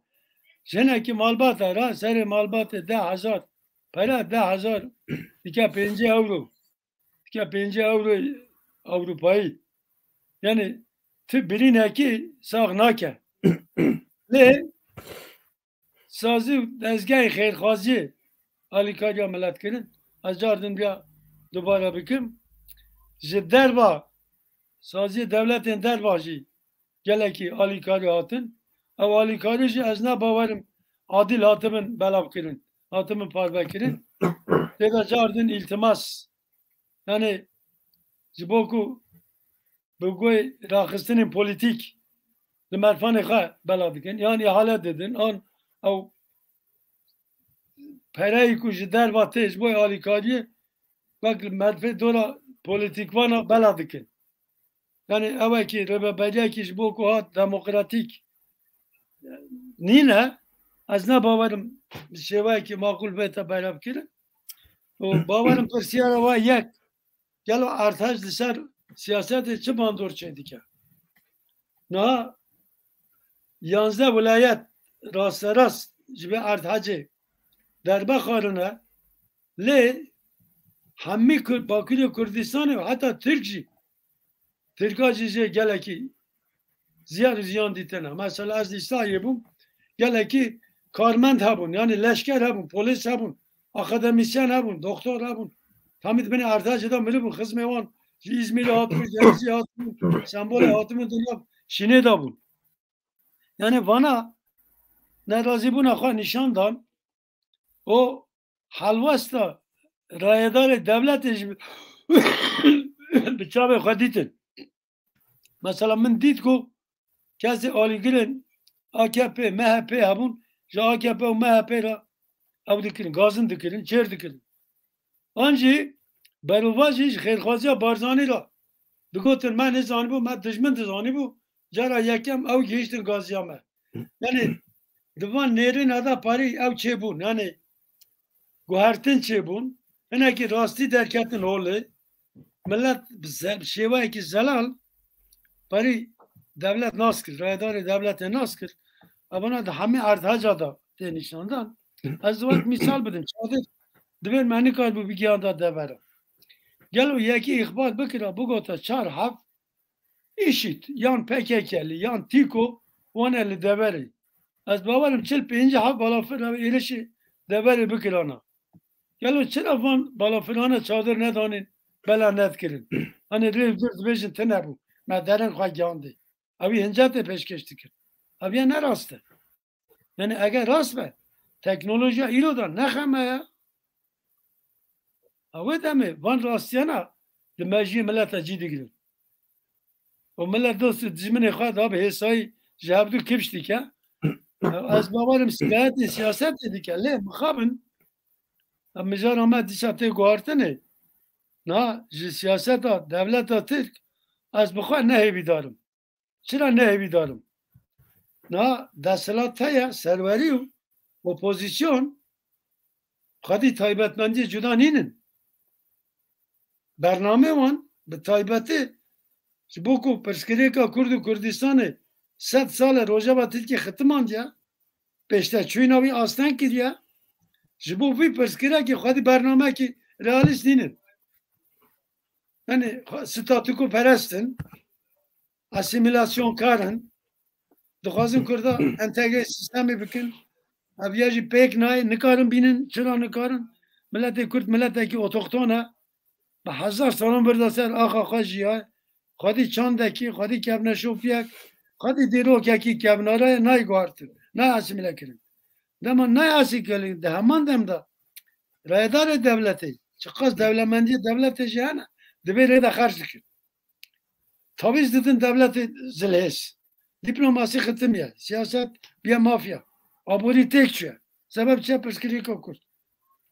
Jinekî malbata ra serê malbatê deh hezar pere, deh hezar dike pêncî euro. Dike pêncî euro Ewropayî. Yani ti birînekî sax nake. Lê sazî û dezgehê xêrxwaziyê alîkariya milet kirin. Ez cardin biya dubare bikim. Ji derva saziyê dewletên derva jî gelekî alîkarî hatin. Ew alîkarî jî ez nabawerim adil hatibin belav kirin, hatibin parve kirin. Tê de cardin îltimas, yani ji bo ku bi goy raxistinên polîtîk li merfanê xwe bela dikin, yan îhale didin, an ew pereyê ku ji derva tê ji bo alîkariyê wek li merfê dora polîtîkvana bela dikin. Yani ewekî rêveberiyekî ji bo ku hat demokratîk nîne, ez ne bawerim bi şêweyekî maqûl bête berevkirin. Û bawerim pirsiyara we yek, gelo erdhej li ser siyasetê çi bandor çêdike? Niha yanzdeh wilayet rasterast ji vê erdhecê derbe xwarine, lê hemî Kur-, Bakurê Kurdistanê û heta Tirk jî, Tirka jî jê gelekî ziyar û ziyan dîtine. Mesela ez Îsraîlê bûm, gelekî karmend hebûn, yani leşker hebûn, polîs hebûn, akademîsyen hebûn, doktor hebûn. Hemî di binê erdhejê de miriv bûn, xizmê wan ji Îzmîrê hatibûn, Denizlî hatibûn, Stenbolê hatibûn, di nav Şînê de bûn. Yani vana nerazîbûna xwe nîşan dan, o helwesta rayedarê dewletê jî bi çavê xwe dîtin. Mesela min dît ku kesê alîgirên A K P, M H P hebûn, ji A K P û M H P re ew dikirin, gazin dikirin, çêr dikirin. An jî berovajî ji xêrxwaziya Barzanî re digotin, me nizanîbû, me dijmin dizanîbû, cara yekem ew gihiştin gaziya me. Yani di van nêrîna de parî ew çêbûn, yani guhertin çêbûn. Hinekî rastî derketin holê. Millet bi ze-, bi şêweyekî zelal berî dewlet nas kir, rayedarê dewletê nas kir. Evana di hemî erdheca de tê nîşandan. Ez wek mîsal bidim, çadir divê me nikaribû bigihanda devera. Gelo yekî îxbar bikira, bigota çar heb îşît, yan P K K'lî, yan tîko wane li deverê. Ez bawerim çil pêncî heb balafir ev êrişî deverê bikirana. Gelo çira van balafirane çadir nedanên bela nedikirin? Hani rê dur dibêjin tune bû. Me derin xwe gihandê. Ew ê hincetê pêşkêş dikir. Ev ya ne rast e. Yani eger rast be, teknolojiya îro da ne xem e ya. Ha wê demê van rastiyana li mejiyê mileta cî digirin. Û milet dost û dijminê xwe da bi hêsayî ji hevdu kifş dike. Ez bawerim sîkayetê siyasetê dike. Lê mixabin, em mijara me dîsa tê guhartinê. Na ji siyaseta dewleta Tirk ez bi xwe ne hêvîdar im. Çira ne hêvîdar im? Na desthilat heye, serwerî û opozîsyon xwedî taybetmendiyê cuda nînin. Bernamê wan bi taybetî ji bo ku pirsgirêka Kurd û Kurdistanê sed sal e Rojava Tirkiyê xitimandiye, pêşteçûyîna wî asteng kiriye, ji bo vî pirsgirêkê xwedî bernamekî realîst nînin. Yani xwe-, statûkoperest in, asîmîlasyonkar in, dixwazin Kurda entegrê sîstemê bikin. Ev ya jî pêk nayê, nikarin bînin, çira nikarin? Miletê Kurd miletekî otoxton e. Bi hezar salan vir de ser axa xwe jiyaye. Xwedî çandekî, xwedî kevneşopiyek, xwedî dîrokekî kevnare ye, nayê guhartin, nayê asîmîle kirin. Dema nayê asîmîle kirin, di heman dem de rayedarê dewletê, çiqas dewlemendiyê dewletê jî hene, divê rê de xerc dikin. Tavîz didin dewletê zilhêz. Dîplomasî xitimiye, siyaset biye mafya. Aborî têk çûye. Sebeb çi ye? Pirsgirêka Kurd.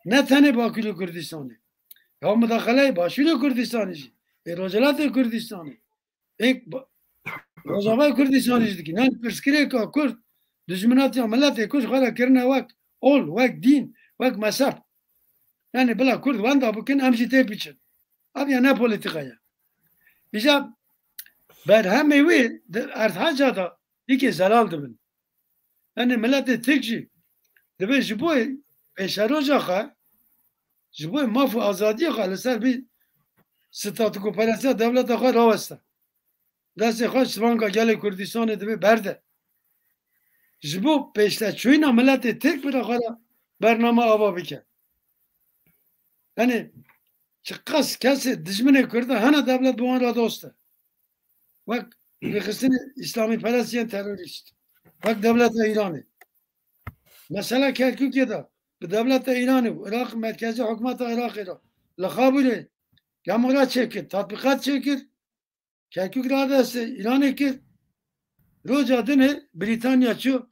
Ne tenê Bakurê Kurdistanê. Ya mudaxeleyê Başûrê Kurdistanê jî. Ê Rojhilatê Kurdistanê. Ê ba-, Rojavayê Kurdistanê jî dikin. Yani pirsgirêka Kurd, dijminatiya miletê Kurd xwe re kirine wek ol, wek dîn, wek mezheb. Yani bila Kurd wenda bikin, em jî tê biçin. Ev ya ne polîtîka ye. Îja berhemê wî di erdheca de yekê zelal dibin. Yani miletê Tirk jî divê ji bo pêşeroja xwe, ji bo maf û azadiya xwe li ser vî statûkoperestiya dewleta xwe raweste. Destê xwe ji stranka gelê Kurdistanê divê berde. Ji bo pêşteçûyîna miletê Tirk bira xwe re bername ava bike. Yani çiqas kesê dijminê Kurda hene dewlet bi wan re dost e. Wek rêxistinê îslamîperest yên terorîst. Wek dewleta Îranê. Mesela Kerkûkê de bi dewleta Îranê û Iraq, merkezî hikûmeta Iraqê re li Xabûrê gemora çêkir, tatbîqat çêkir. Kerkûk radestê Îranê kir. Roja dinê Brîtanya çû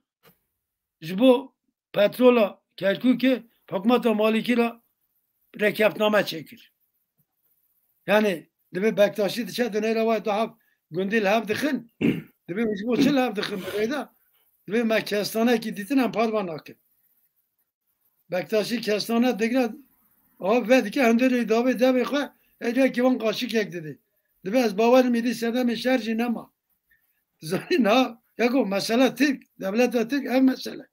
ji bo petrola Kerkûkê hikûmeta Malîkî re rêkeftiname çêkir. Yani divê Bektaşî diçe dinêre wayê du hev gundî li hev dixin. Divê ji bo çi li hev dixin bi rê de? Divê me kestanekî dîtin em parva nakin. Bektaşî kestane digre, ava vedike hundirê davê devê xwe, hêdiyekî wan qaşikek didê. Divê ez bawerim êdî sedemê şer jî nema. Zanî niha, yeko mesele Tirk, dewleta Tirk ev mesele.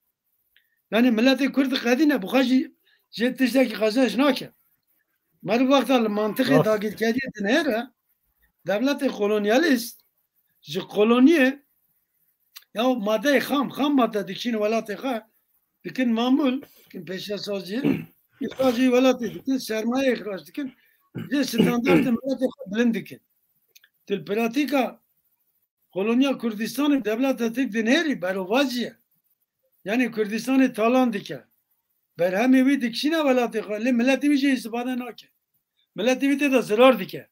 Yani miletê Kurd qedîne, bi xwe jî jê tiştekî qezenc nake. Meriv wexta li mantiqê Rast. dagirkeriyê dinêre, dewletê kolonyalîst ji koloniyê ya madeyê xam, xam made dikişîne welatê xwe, dikin mamûl, dikin pêşesazî, îxracî welatê dikin, sermaye îxrac dikin, jê standartê miletê xwe bilind dikin. Til pratîka koloniya Kurdistanê dewleta Tirk dinêrî berovajî ye. Yani Kurdistanê talan dike. Berhemê wî dikişîne welatê xwe, lê miletê wî jê îstîfade nake. Miletê wî tê de zirar dike.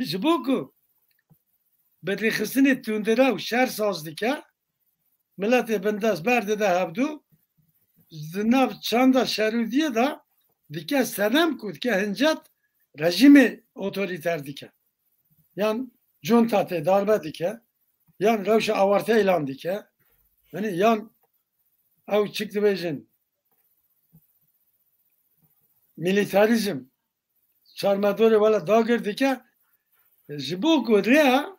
Ji bo ku bi rêxistinê tundire û şer saz dike, miletê bindest berdide hevdu, di nav çanda şerûdiyê de dike sedem ku dike hincet rejîmê otorîter dike. Yan cunta tê darbe dike, yan rewşa awarte îlan dike. Yani yan ew çik dibêjin, milîtarîzm çarmedorê wela dagir dike, ji bo ku rêya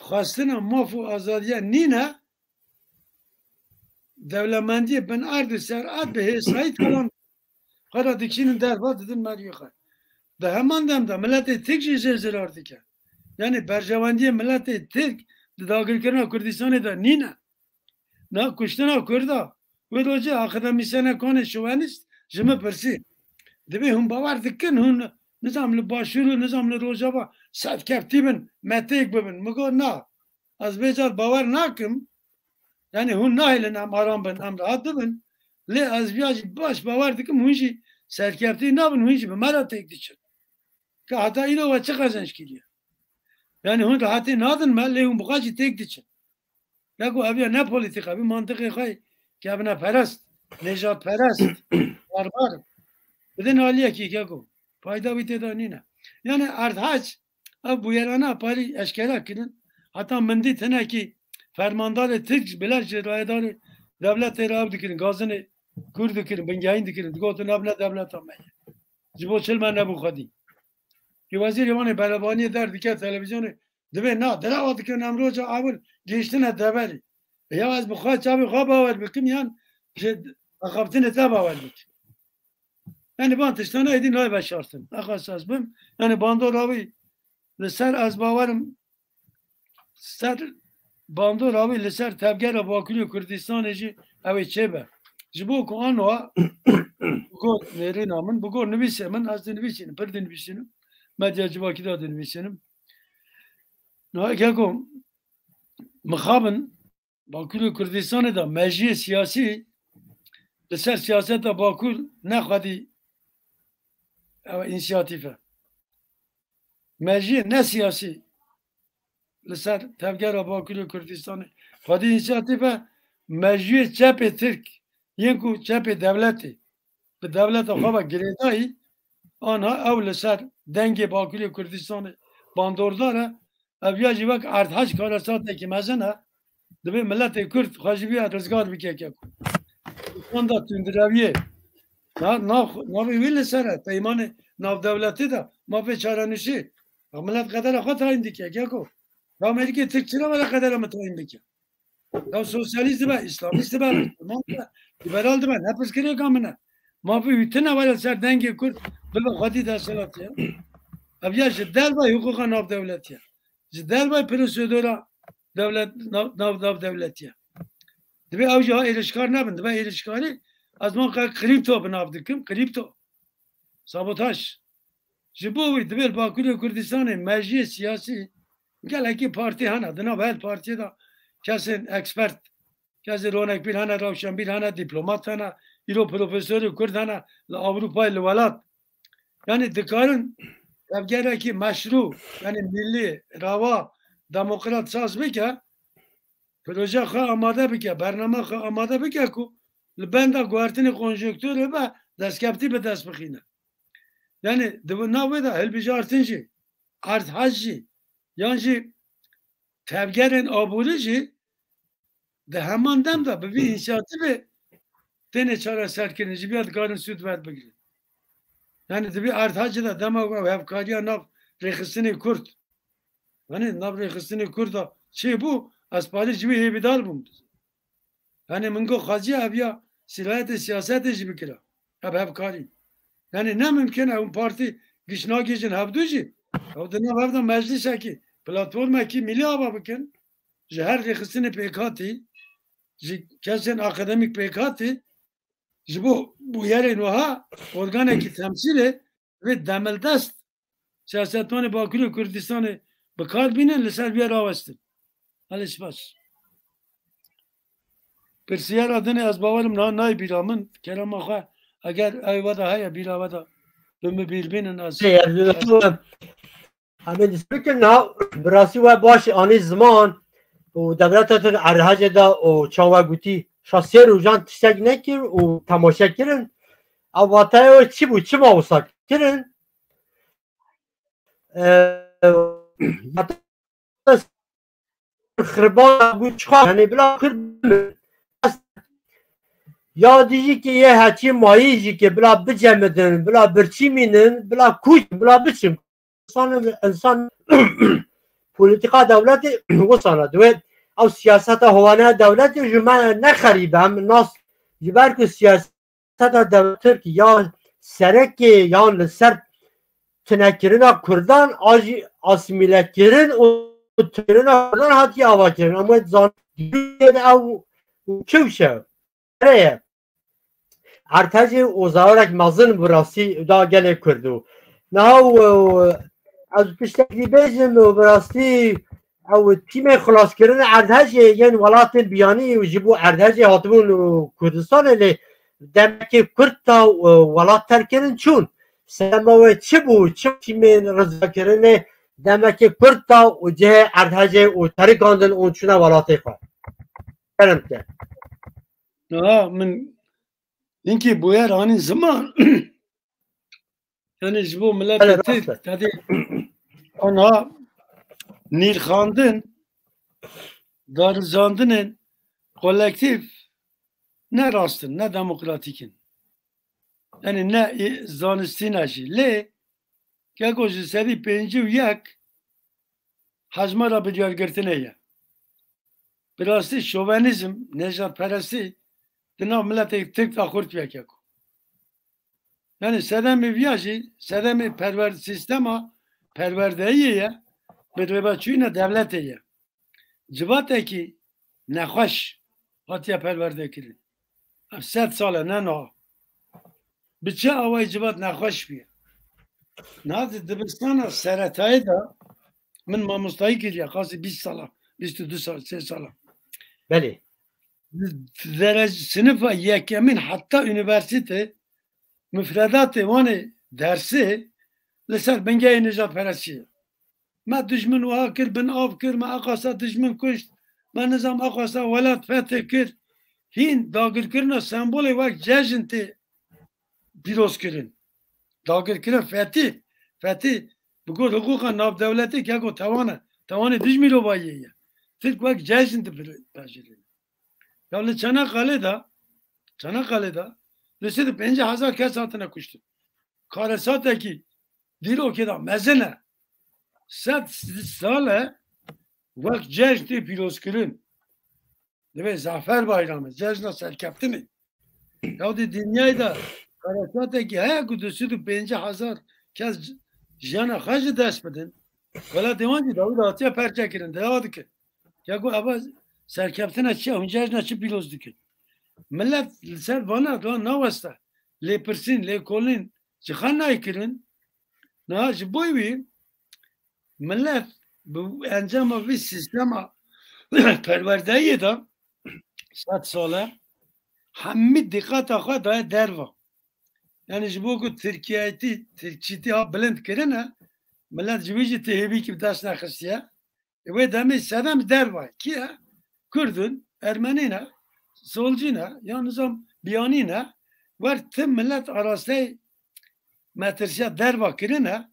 xwestina maf û azadiya nîne, dewlemendiyê bin erd û ser erd bi hêsayî talan xwe re dikişînin derva didin meriyê xwe. Di heman dem de miletê Tirk jî jê zirar dike. Yanî berjewendiyê miletê Tirk di dagirkirina Kurdistanê de nîne. Na kuştina Kurda. Wê rojê akademîsyenekanê şovenîst ji min pirsî. Dibê hûn bawer dikin hûn nizam li Başûr û nizam li Rojava serkeftî bin, metêk bibin. Min got na. Ez vê car bawer nakim. Yanî hûn nahêlin em aram bin, em rahat bibin. Lê ez viya jî baş bawer dikim, hûn jî serkeftî nabin, hûn jî bi me re têk diçin. Ka heta îro we çi qezenc kiriye? Yanî hûn rahatî nadin me, lê hûn bi xwe jî têk diçin. Ya ku ev ya ne polîtîk e, vî mantiqê xwe kevneperest, nêjadperest, barbar. Bidin aliyekî keko. Fayda wî tê de nîne. Yanî Erdhac ev bûyerana parî eşkera kirin. Heta min dît hinekî fermandarê Tirk bile ji rayedarê dewletê re ew dikirin, gazinê Kurd dikirin, bingehîn dikirin. Digotin ev ne dewleta me ye. Ji bo çil me nebû xwedî. Ki wezîrê wan ê berevaniyê derdike televîzyonê, divê na, derewa dikin em roja ewil gihiştine deverê. E ya ez bi xwe çavê xwe bawer bikim yan ji axaftinê te bawer bikim? Yanî van tiştane êdî nayê veşartin. Eqas ez bim. Yanî bandora wî li ser ez bawerim ser bandora wî li ser tevgera Bakurê Kurdistanê jî ew ê çêbe. Ji bo ku anwa bi gor nêrîna min, bi gor nivîsê min, ez dinivîsînim, pir dinivîsînim. Medya civakî de dinivîsînim. Niha keko mixabin Bakurê Kurdistanê de mejiyê siyasî li ser siyaseta Bakur ne xwedî ew însiyatîf e. Mejiyê ne siyasî li ser tevgera Bakurê Kurdistanê xwedî însiyatîf e, mejiyê çepê Tirk yên ku çepê dewletê bi dewleta xwe ve girêdayî, anha ew li ser dengê Bakurê Kurdistanê bandordar e. Ev ya jî wek Erdhac karesatekî mezin e. Divê miletê Kurd xwe ji vî rizgar bike keko. Wenda tundreviyê. Na, na, navê wî li ser e. Peymanê navdewletî de mafê çarenişî. Ya milet qedera xwe tayîn dike keko. Ya Amerîkê Tirk çira were qedera me tayîn bike? Ya sosyalîst dibe, îslamîst dibe, musulman dibe, lîberal dibe, ne pirsgirêka min e. Ma bi wî tune were ser dengê Kurd bibe xwedî desthilatî ya. Ev ya ji dervayî hiqûqa navdewletî ye. Ji dervayî prosedura dewlet, nav, nav, navdewletî ye. Divê ew jî ha êrişkar nebin, dibe êrişkarî, ez wan qe krîpto bi nav dikim, krîpto. Sabotaj. Ji bo wî divê li Bakurê Kurdistanê mejiyê siyasî gelekî partî hene. Di nav her partiyê de kesên ekspert, kesê ronekbîr hene, rewşenbîr hene, dîplomat hene, îro profesorê Kurd hene li Ewropayê li welat. Yanî dikarin tevgerekî meşrû, yanî millî, rewa, demokrat saz bike, proje xwe amade bike, bername xwe amade bike ku li benda guhertinê konjonkturê ve destkeftî bi dest bixîne. Yanî di nav wê de hilbijartin jî, Erdhac jî, yan jî tevgerên aborî jî di heman dem de bi vî însiyatîvê têne çareserkirin, ji vîya dikarin sûd werbigirin. Yanî di vî Erdhacê de dema ku ew hevkariya nav rêxistinê Kurd, yanî nav rêxistinê Kurd de çêbû, ez parî ji wî hêvîdar bûm. Yanî min got xwezî ev ya sîrayetê siyasetê jî bikira. Ev hevkarî. Yanî ne mimkun e hûn partî giş nagihîjin hevdu jî. Ew di nav hev de meclîsekî, platformekî milî ava bikin. Ji her rêxistinê pêkhatî, ji kesên akademîk pêkhatî, ji bo bûyerên wiha organekî temsîlê vê demildest siyasetvanê Bakurê Kurdistanê bi kar bînin, li ser vê rawestin. Belê spas. Pirsiyara dinê ez bawerim niha nayê bîra min. Kerema xwe, eger ew weda heye, bîra weda bi min bîr bînin ez. Em ê dîs bikin niha bi rastî we baş anî ziman û dewleta te Erdhacê de û çawa gotî şa sê rojan tiştek nekir û temaşe kirin. Ev wateya wê çi bû? Çima wisa kirin? Eee, xirba bû çiqa, yanî bila Kurd Ya dijî ki yê heçî mayî jî ki bila bicemidin, bila birçî mînin, bila kûç, bila biçin. Însan, însan polîtîka dewletê wisana diwê ew siyaseta hovane dewletê ji me ne xerîb e, em nas ji ber ku siyaseta dewlet Tirk ya serekê yan li ser tinekirina Kurdan a jî asîmîlekirin û tinekirina Kurdan hatiye avakirin. Em wê zanî ew çewş e. Erê ye. Erdhejê û zararek mezin bi rastî da gelê Kurd û niha û, û ez piştekî bêjim û bi rastî ew tîmên xulaskirin erdhejê yên welatên biyanî û ji bo erdhejê hatibûn û Kurdistanê lê demekê kurt da û welat terkirin çûn. Sedema wê çi bû? Çi tîmên rizgakirinê demekê kurt da û cihê erdhejê û terikandin û çûne welatê xwe? Kerem te. Niha min hinkî bûyer anî ziman. Yani ji bo miletê Tirk tedê ana nîrxandin, darizandinên kolektîf ne rast in, ne demokratîk in. Yani ne zanistî ne jî. Lê keko ji serî pêncî û yek hejmara biryargirtinê ye. Bi rastî şovenîzm, nêjadperestî di nav miletê Tirk de xurt bûye keko. Yani sedemê viya jî, sedemê perwer-, sîstema perwerdeyiyê ye, bi rêveçûyîna dewletê ye. Civatekî nexweş hatiye perwerdekirin. Ev sed sal e, ne niha. Bi çi awayî civat nexweş bûye? Niha di dibistana seretayê de min mamostayî kiriye, qasî bîst sala, bîst û du sal, sê sala. Belê. Derece sinifa yekemîn heta unîversîte mifredatê wanê dersê li ser bingehê nijadperestî ye. Me dijmin wiha kir, bin av kir, me eqasa dijmin kuşt, me nizam eqasa welat fetih kir. Hîn dagirkirina sembolê wek cejn tê pîrozkirin. Dagirkirin fetî, fetî bi gor hiqûqa navdewletî keko tewan e. Tewanê dijmîrovayiyê ye. Tirk wek cejn dipejirîne. Ya li Çanakkale de, Çanakkale de du sed û pêncî hezar kes hatine kuştin. Karesatekî dîrokê de mezin e. Sed sal e wek cejn tê pîrozkirin. Divê Zafer Bayramı, cejna serkeftinê. Ya di dinyayê de karesatekî heye ku du sed û pêncî hezar kes jiyana xwe ji dest bidin. Welatê wan jî dawî de hatiye perçekirin, dewa dikin. Ya ku eva serkeftina çi ye, hûn cejna çi pîroz dikin? Milet li ser vana da naweste. Lêpirsîn, lêkolîn ji xwe nayê kirin. Niha ji bo wî milet bi encama vî sîstema perwerdeyiyê de sed sal e, hemî dîqeta xwe daye derva. Yani ji bo ku Tirkiyetî, Tirkçîtî ha bilind kirine, milet ji wî jî tê hêvîkî bi dest nexistiye. Ê wê demê sedem derva ye. Kî ye? Kurd in, Ermenî ne, Solcî ne, ya nizam biyanî ne, wer tim milet arasteyê metirsiya derva kirine,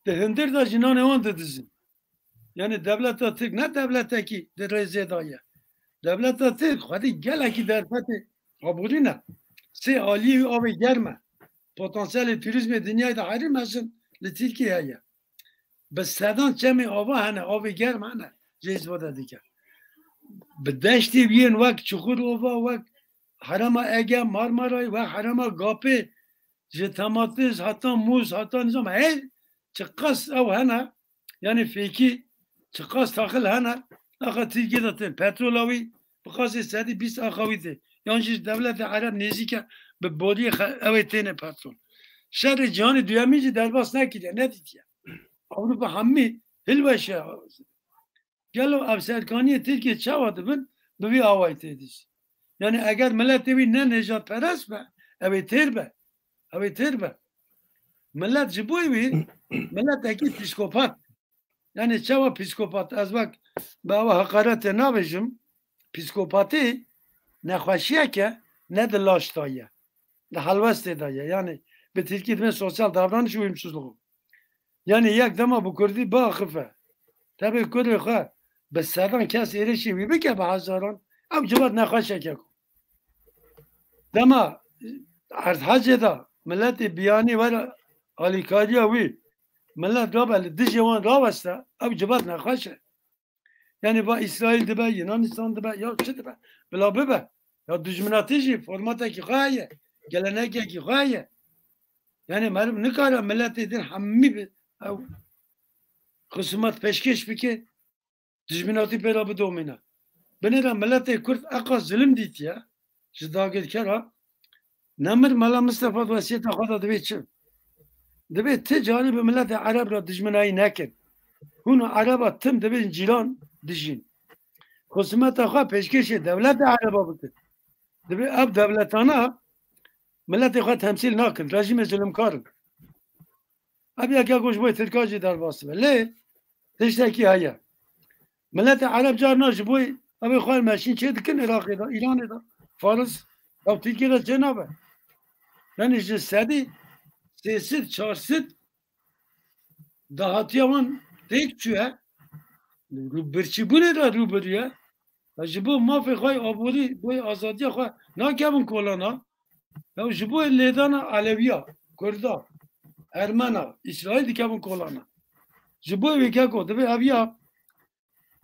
di hundir de jî nanê wan didizin. Yani dewleta Tirk ne dewletekî di rêzê de ye. Dewleta Tirk xwedî gelekî derfetê aborî ne. Sê aliyê wî avê germ e. Potansiyelê turîzmê dinyayê de herî mezin li Tirkiyê heye. Bi sedan çemê ava hene, avê germ hene, jê îstîfade dike. Bi deştê yên wek Çukurova, wek Herêma Ege, Marmarayê, wek Herêma Gapê, ji Tematiz heta Mûs, heta nizam her çiqas ew hene, yani fêkî çiqas taxil hene, axa Tirkiyê de tên. Petrola wî bi qasê sedî bîst axa wî tê. Yan jî ji dewletê Ereb nêzîk e, bi boriyê xe-, ew ê têne petrol. Şerê cîhanê duyemîn jî derbas nekiriye, nedîtiye. Ewropa hemî hilweşe. Gelo ev serkaniyê Tirkiye çawa dibin, bi vî awayî tê dîs. Yani eger miletê wî ne nêjadperest be, ew ê têr be. Ew ê têr be. Milet ji bo wî, miletekî psîkopat. Yani çawa psîkopat? Ez wek bi ewa heqaretê nabêjim. Psîkopatî nexweşiyeke ne di laş de ye. Di helwestê de ye. Yani bi tirkî dibên sosyal davranış uyumsuzluğu. Yani yek dema bi kurdî biaxife, tevê kurê xwe bi sedan kes êrişî wî bike bi hezaran, ew civat nexweşeke ku. Dema erdhecê de milletê biyanî were alîkariya wî, millet rabe li dijê wan raweste, ew civat nexweş e. Yanî va Îsraîl dibe, Yunanistan dibe, ya çi dibe? Bila bibe. Ya dijminatî jî formatekî xwe heye, gelenekekî xwe heye. Yanî meriv nikare miletê din hemî bi ew xisimat pêşkêş bike, dijminatî pê re bidomîne. Binêre miletê Kurd eqa zilim dîtiye ji dagirkera. Nemir Mela Mistefa di wesiyeta xwe de divê çi? Divê ti carî bi miletê Ereb re dijminayî nekin. Hûn û Ereba tim dibên cîran dijîn. Xisûmeta xwe pêşkêşê dewleta Ereba bikin. Divê ev dewletana miletê xwe temsîl nakin. Rejîmê zilimkar in. Ev yeke ku ji bo Tirka jî derbas dibe. Lê tiştekî heye. Miletê Ereb carna ji bo ev ê xwe meşîn çê dikin Iraqê de, Îranê de, Faris, ew Tirkiye de çê nabe. Yanî ji sedî sê sed, çar sed dahatiya wan têk çûye. Rû-, birçîbûnê de rûbirû ye. Ya ji bo mafê xwe yê aborî, bo yê azadiya xwe nakevin kolana. Ya ji bo lêdana Elewiya, Kurda, Ermena, Îsraîl dikevin kolana. Ji bo wê keko divê ev ya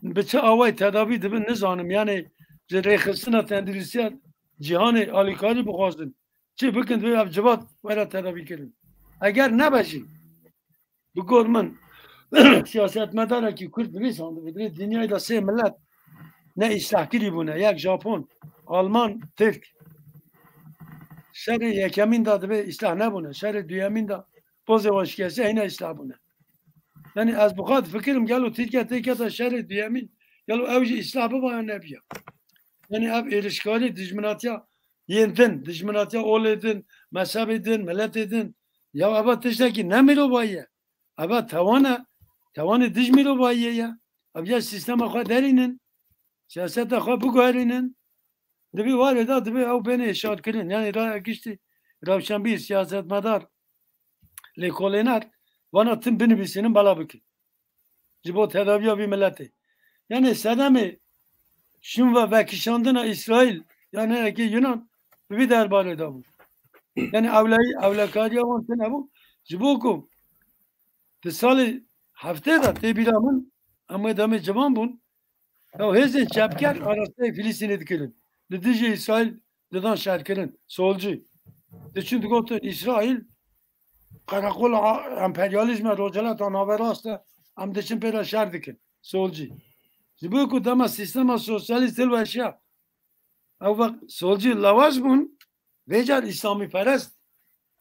bi çi awayî tedavî dibin nizanim. Yanî ji rêxistina tenduristiya cîhanê alîkarî bixwazin. Çi bikin divê ev civat were tedavî kirin. Eger nebe jî, bi gor min siyasetmedarekî Kurd divê zandibe, divê dinyayê de sê milet ne îslahkirî bûne. Yek Japon, Alman, Tirk. Şerê yekemîn de divê îslah nebûne. Şerê duyemîn de pozê wan şikestiye hîna îslah bûne. Yanî ez bi xwe difikirim, gelo Tirkiye têkete şerê duyemîn, gelo ew jî îslah biba ya nebiya? Yanî ev êrişkarî dijminatiya yên din, dijminatiya olê din, mezhebê din, miletê din. Ya eva tiştekî ne mirovayî ye. Eva tewan e, tewanê dij mirovayî ye. Ev ya sîstema xwe derînin, siyaseta xwe biguherînin. Divê warê de divê ew bêne hişyarkirin. Yanî raya giştî rewşenbîr, siyasetmedar, lêkolêner, vana tim binivîsînin, bela bikin. Ji bo tedaviya vî miletê. Yanî sedemê şûn ve vekişandina Îsraîl, yanî eke Yunan, bi vî derbarê de bû. Yanî ewleyî, ewlekariya wan tune bû. Ji bo ku di salê heftê de tê bîra min, em wê demê ciwan bûn, ew hêzên çepker arasteyê Filistînê dikirin. Li dijî Îsraîl didan şerkirin. Solcî. Diçûn digotin Îsraîl qereqola a-, emperyalîzma Rojhilata Naverast e, em diçin pê re şer dikin. Solcî. Ji bo ku dema sîstema sosyalîst hilweşiya, ew wext solcî lawaz bûn, vê car îslamîperest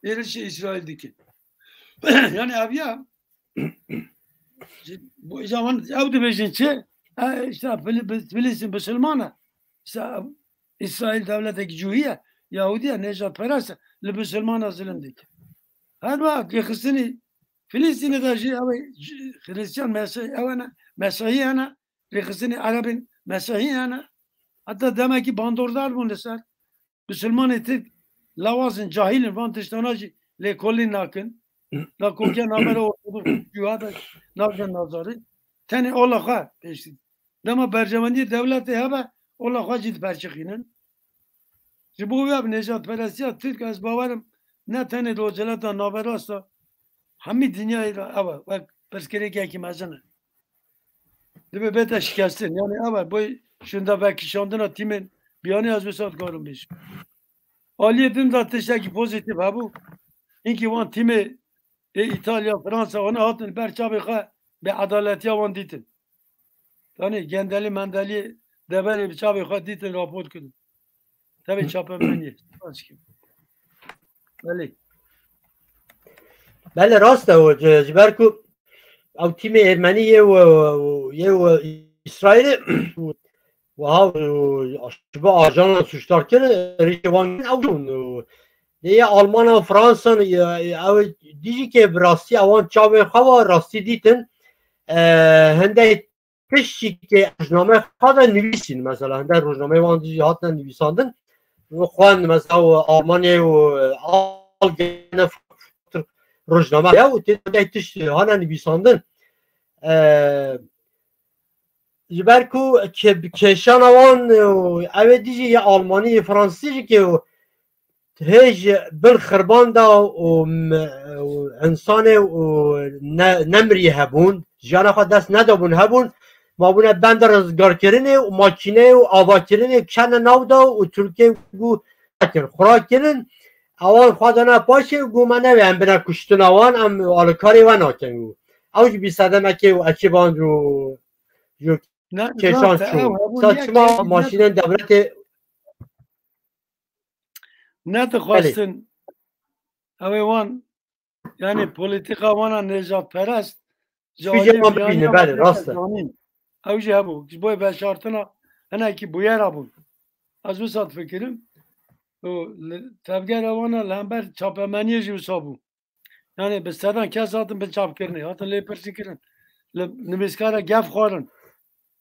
êrişê Îsraîl dikin. Yanî ev ya, ji, bo, îca wan ew dibêjin çi? E, işte Fili-, Filistîn bisilman e. İşte Îsraîl dewletekî cûhî ye, Yahûdî ye, nêjadperest e, li bisilmana zilim dike. Her wext rêxistinî Filistînê de jî ew ê, c-, Xirîstiyan, Mesî-, ew ne, Mesîhî hene, rêxistinî Erebên Mesîhî hene. Heta demekî bandordar bûn li ser. Bisilmanê Tirk lawaz in, cahîl in, van tiştana jî lêkolîn nakin. Nakokiya navbera Ortodoks û Cihada nakin nazarê. Tenê ola xwe pêşî. Dema berjewendiyê dewletê hebe, ola xwe jî diperçixînin. Ji bo wê ev nêjadperestiya Tirk, ez bawerim, ne tenê Rojhilata Naverasta, hemî dinyayê de ev e, wek pirsgirêkekî mezin e. Dibe bête şikestin. Yanî ev e, boy şûnde vekişandina tîmên biyanî ez wisa dikarim bêjim. Aliyê din de tiştekî pozîtîf hebû. Hinkî wan tîmê ê Îtalya, Fransa, wana hatin ber çavê xwe bêedaletiya wan dîtin. Tanî gendelî mendeliyê deverê bi çavê xwe dîtin, rapor kirin. Tevê çapemeniyê. Spas dikim. Belê. Belê, rast e o, ji, ji ber ku ew tîmê Ermenî yê û, yê û Îsraîlê wiha, û, ji bo ajanan sûcdar kir, rîşê wan ew bûn. Û lê yê Almana, Fransan, ew dijî ke bi rastî ewan çavê xwe wa rastî dîtin, e, hindek tiştî ke rojnameyê xwe de nivîsîn, mesela hindek rojnameyê wan jî hatine nivîsandin, xwend, mesela û Almanyayê û Allgemeine Frankfurter rojname ye û tê de hindek tişt hane nivîsandin. E, ji ber ku ke-, kêşana wan, e, ew ê dijî yê Almanî, yê Fransî jî ke hê ji bin xirban de û m-, û insanê û ne-, nemirî hebûn, jiyana xwe dest nedabûn hebûn, mabûne benda rizgarkirinê û makîneyê û avakirinê kene nav de û Tirkiyê got, "Nekin, xura kirin." Ewan xwe dana paşê û got, "Me newê em bine kuştina wan, em alîkarê we nakin." Got. Ew jî bîsedemekê û ekîban û, û Ne, kêşan zaten çû. Ew hebûn Sa yek çima yek maşînên dewletê nedixwestin. Ew ê wan, yani, polîtîka wana nêjadperest ji Spî aliyê cema biyanî bibîne, ya belê, rast e. Zanîn. Ew jî hebû. Ji bo veşartina hinekî bûyera bûn. Ez wisa difikirim. Û li tevgera wana li hember çapemeniyê jî wisa bû. Yani bi sedan kes hatin binçavkirinê, hatin lêpirsîkirin. Li nivîskara gef xwarin.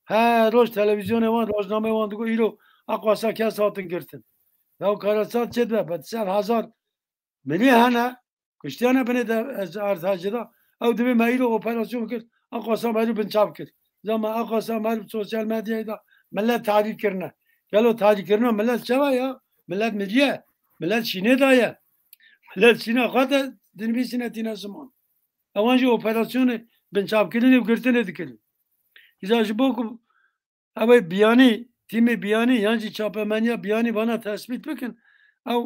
Her roj televîzyonê wan, rojnameyê wan digot, îro eqwasa kes hatin girtin. Ya Karasat çi dibe? Bi ser hezar milî hene, kuştiyane binê de ez erdhecî de. Ew dibê me îro operasyon kir, eqwasa me îro binçav kir. Zama eqwasa me îro sosyal medyayê de millet tahrîr kirine. Gelo tahrîr kirina millet çawa ya? Millet miriye. Millet şînê daye. Millet şîna xwe de dinivîsine tîne ziman. Ewan jî operasyonê binçavkirinê û girtinê dikirin. Îza ji bo ku ew ê biyanî, tîmê biyanî yan jî çapemeniya biyanî vana tespît bikin, ew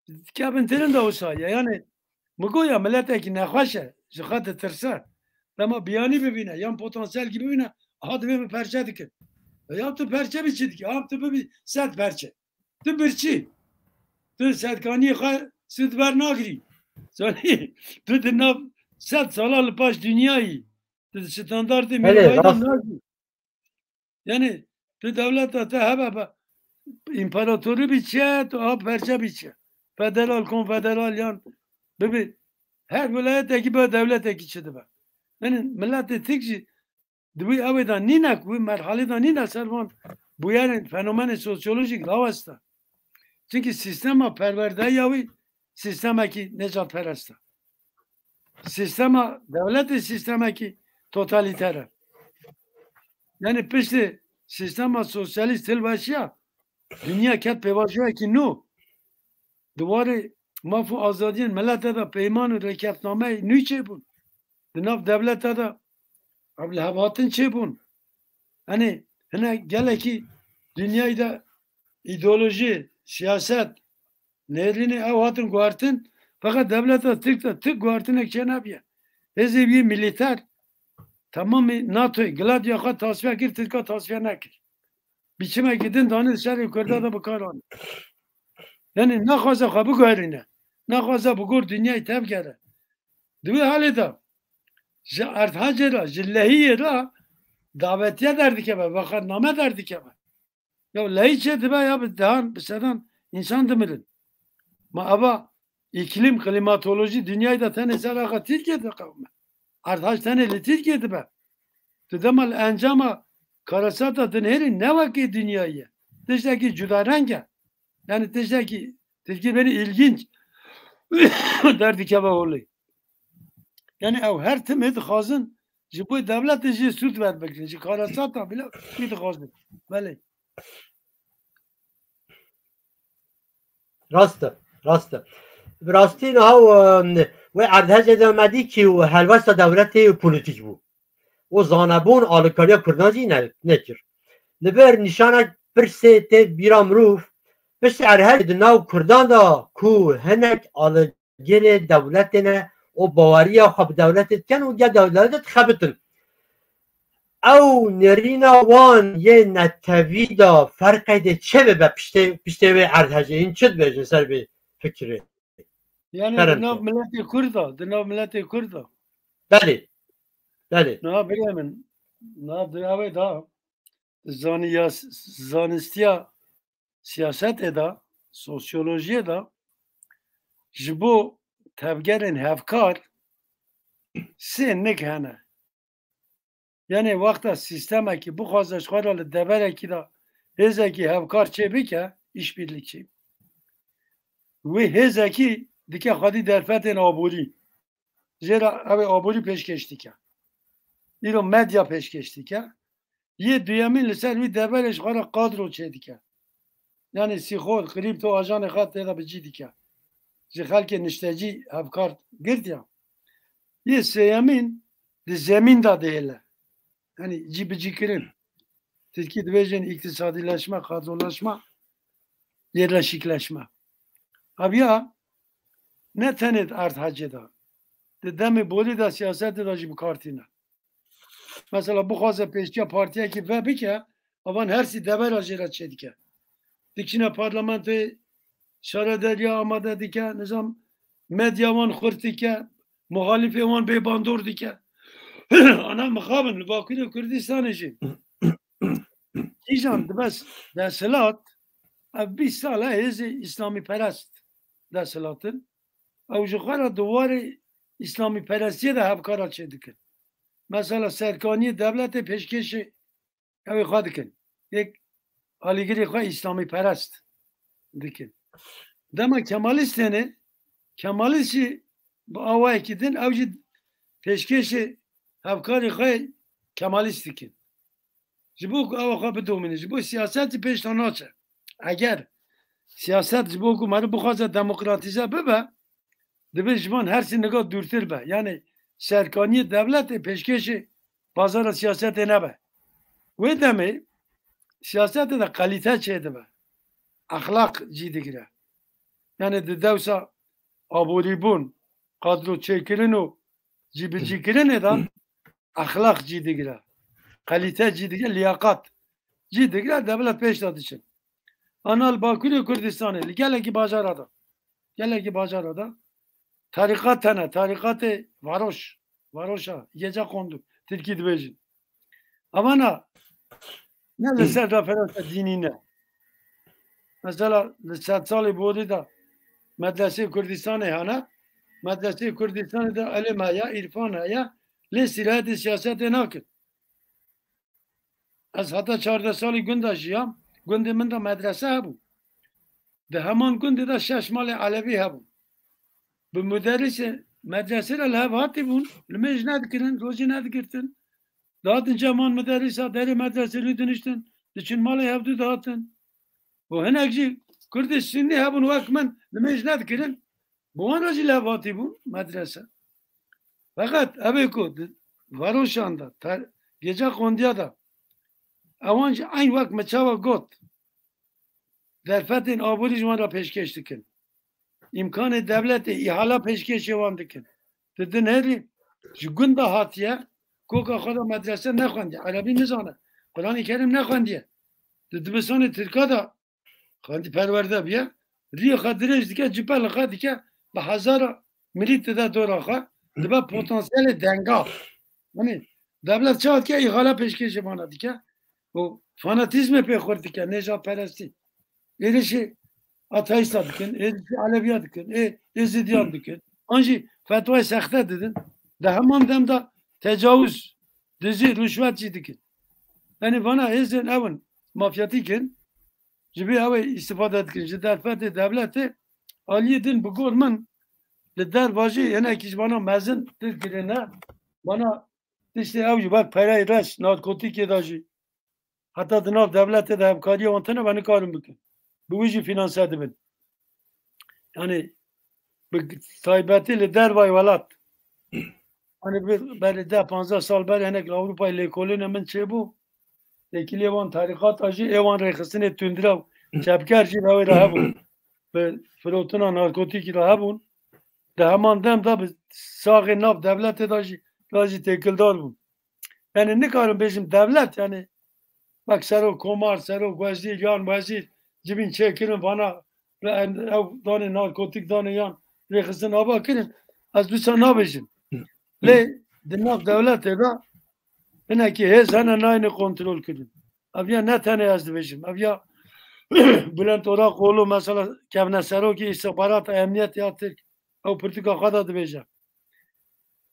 dikevin tirin de wisa ye. Yani, mi got ya miletekî nexweş e, ji xwe ditirse. Dema biyanî bibîne, yan potansiyelkî bibîne, aha divê bi perçe dikin. Ya tu perçe bi çi dikî? Aha tu bibî sed perçe. Tu birçî. Tu sedkaniyê xwe sûd bernagirî. Zanî, tu di nav sed sala li paş dinyayî. Tu di standartê Belê, mîrovayî de rast. Nagî. Yani, tu dewleta te hebe be, împaratorî bî çi ye, tu a perçe bî çi ye. Federal, konfederal yan bibi. Her welayetekî be dewletekî çi dibe. Yani, miletê Tirk jî di wî ewê de nîne ku wî merhalê de nîne ser van bûyerên fenomenê sosyolojîk raweste. Çimkî sîstema perwerdeya wî sîstemekî nêcadperest e. Sîstema dewletê sîstemekî totalîter e. Yani piştî sîstema sosyalîst hilweşiya, dinya ket pêvajoyekî nû. Di warê maf û azadiyên milete de peyman û rêkefnameyê nû çêbûn. Di nav dewlete de ev lihevhatin çêbûn. Hani hine gelekî dinyayê de îdeolojî, siyaset, nêrînê ew hatin guhertin, feqet dewleta Tirk de tu guhertinek çênebiye. Hêzê wî milîter, temamê natoyê, Gladya xwe tasfiye kir, Tirka tasfiye nekir. Biçimekî din danî şerê Kurda de bi kar anî. Yani naxwaze xwe biguherîne. Naxwaze bi gor dinyayê tevgere. Di wê halê de ji erdhecê re, ji lehiyê re davetiye derdikeve, vexetname derdikeve. Ya lehî çê dibe ya bi dehan, bi sedan însan dimirin. Ma eva îklîm, klîmatolojî dinyayê de tenê ser axa Tirkiye diqewime. Erdhec tenê li Tirkiye dibe. Tu dema li encama karesata dinêrî ne wekî dinyayê ye. Tiştekî cudareng e. Yani tiştekî Tirkî beni ilginç derdikeve holê. Yani ew her timê dixwazin ji bo dewletê jê sûd werbigirin. Ji karesata bile wî dixwazin. Belê. Rast e, rast e. Bi rastî niha, e, wê erdhejê de me dî kî û helwesta dewletê û polîtîk bû. Û zanebûn alîkariya Kurdan jî ne-, nekir. Li vir nîşanek pirsê tê bîra mirov, piştî erdhejê di nav Kurdan de ku hinek alî- girê dewletê ne û baweriya xwe bi dewletê dikin û ya dewletê dixebitin. Ew nêrîna wan yê netewî de ferqê dê çi bibe piştê, piştê wê erdhejê? Hîn çi dibêjin ser vê fikirê? Yani Kerem di nav ke. Miletê Kurd de, di nav miletê Kurd de. Belê. Belê. Na birê min, na di ew ê da, zaniya-, zanistiya siyasetê de, sosyolojiyê de ji bo tevgerên hevkar sê nik hene. Yani wexta sîstemekî bixwaze ji xwe re li deverekî de hêzekî hevkar çê bike, îşbirlikçî, wê hêzekî dike xwedî derfetên aborî. Jê re ew ê aborî pêşkêş dike. Îro medya pêşkêş dike. Yê duyemîn li ser wî deverê ji xwe re kadro çêdike. Yanî sîxor, krîpto ajanê xwe tê de bi cî dike. Ji xelkê niştecî hevkar girtiya. Yê sêyemîn di zemîn de dihêle. Yanî cî bi cî kirin. Tirkî dibêjin îktisadîleşme, kadroleşme, yerleşikleşme. Aviya ne tenê di erd hecê de. Di demê borî de siyasetê de jî bi kar tîne. Mesela bixwaze pêştiya partiyekî vebike, avan her sî devera jê re çêdike. Dikişîne parlamentoyê şaredariya amade dike, nizam medya wan xurt dike, muxalîfê wan bê bandor dike. Ana mixabin li Bakurê Kurdistanê jî. Kîjan dibe desthilat, ev bîst sal e hêzê îslamîperest desthilatin. Ew ji xwe re di warê îslamîperestiyê de hevkara çêdikin. Mesela serkaniyê dewletê pêşkêşê ew ê xwe dikin. Yek alîgirê xwe îslamîperest dikin. Dema Kemalîst têne, Kemalîst jî bi awayekî din ew jî pêşkêşê hevkarê xwe Kemalîst dikin. Ji bo ku ew xwe bidomîne, ji bo siyaset jî pêş de naçe. Eger siyaset ji bo ku meriv bixwaze demokratîze bibe, divê ji van her sî niga dûrtir be. Yanî serkaniyê dewletê pêşkêşê bazara siyasetê nebe. Wê demê siyasetê de kalîte çêdibe. Exlaq cî digire. Yanî di dewsa aborîbûn, kadro çêkirin û cîbicîkirinê de exlaq cî digire. Kalîte cî digire, liyaqat cî digire, dewlet pêş de diçin. Ana li Bakurê Kurdistanê, li gelekî bajara de, gelekî bajara de tarîqat hene, tarîqatê varoş, varoşa, gece kondu, tirkî dibêjin. Evana ne li ser referansa dînî ne. Mesela li sedsalê borî de medresê Kurdistanê hene, medresê Kurdistanê de ilim heye, îrfan heye, lê sîrayetê siyasetê nakin. Ez heta çardeh salî gund de jiyam, gundê min de medrese hebû. Di heman gundê de şeş malê elewî hebûn. Bi muderrisê medresê re li hev hatî bûn, limêj nedikirin, rojî nedigirtin. Dihatin cem wan muderrisa derê medresê rû diniştin, diçin malê hevdû dihatin. Û hinek jî Kurdê Sunnî hebûn wek min, limêj nedikirin. Bi wan re jî li hev hatî bûn medrese. Feqet evê ku di varoşan de, te-, gece qondiya de, ewan jî eyn wek min çawa got, derfetên aborî ji wan re pêşkêş dikin. Îmkanê dewletê îhala pêşkêşê wan dikin. Di din herî ji gund de hatiye, koka xwe de medrese nexwendiye, erebî nizane, Quranê Kerîm nexwendiye. Di dibistanê tirka de xwendî perwerde biye, riyê xwe dirêj dike, cipelê xwe dike, bi hezara mirî dide dora xwe, dibe potansiyelê denga. Yanî dewlet çawa dike, îxale pêşkêşê vana dike û fanatîzmê pê xurt dike, nêjadperestî. Êrişê ateîsta dikin, êrişê eleviya dikin, ê, êzidiyan dikin. An jî fetwayê sexte didin. Di heman dem de tecawuz, dizî, ruşwet jî dikin. Yanî vana hêzên ew in, mafyatîk in. Ji vê ew ê îstifade dikin. Ji derfetê dewletê aliyê din bi gor min li derva jî hinekî ji vana mezin tir kirine. Vana tiştê ew jî wek pereyê reş, narkotîkê de jî heta di nav dewletê de hevkariya wan tune ve nikarin bikin. Bi wî jî fînanse dibin. Yanî bi taybetî li dervayê welat. Hani bir berê deh panzdeh sal berê hinek li Ewropayê lêkolîna min çêbû. Têkiliyê wan terîqata jî ê wan rêxistinê tundrew çepker jî bi wê re hebûn. Bi firotina narkotîkî re hebûn. Di heman dem de bi saxê nav dewletê de jî, de jî têkildar bûn. Yanî nikarim bêjim dewlet, yanî wek serok komar, serok wezîr yan wezîr civîn çêkirin vana ve en-, ew danê narkotik danê yan rêxistin ava kirin. Ez wisa nabêjim. Lê di nav dewletê de hinekî hêz hene nayêne kontrol kirin. Ev ya ne tenê ez dibêjim. Ev ya Bülent Orakoglu mesela kevneserokê îstixbarata emniyetê ya Tirk. Ew pirtûka xwe de dibêje.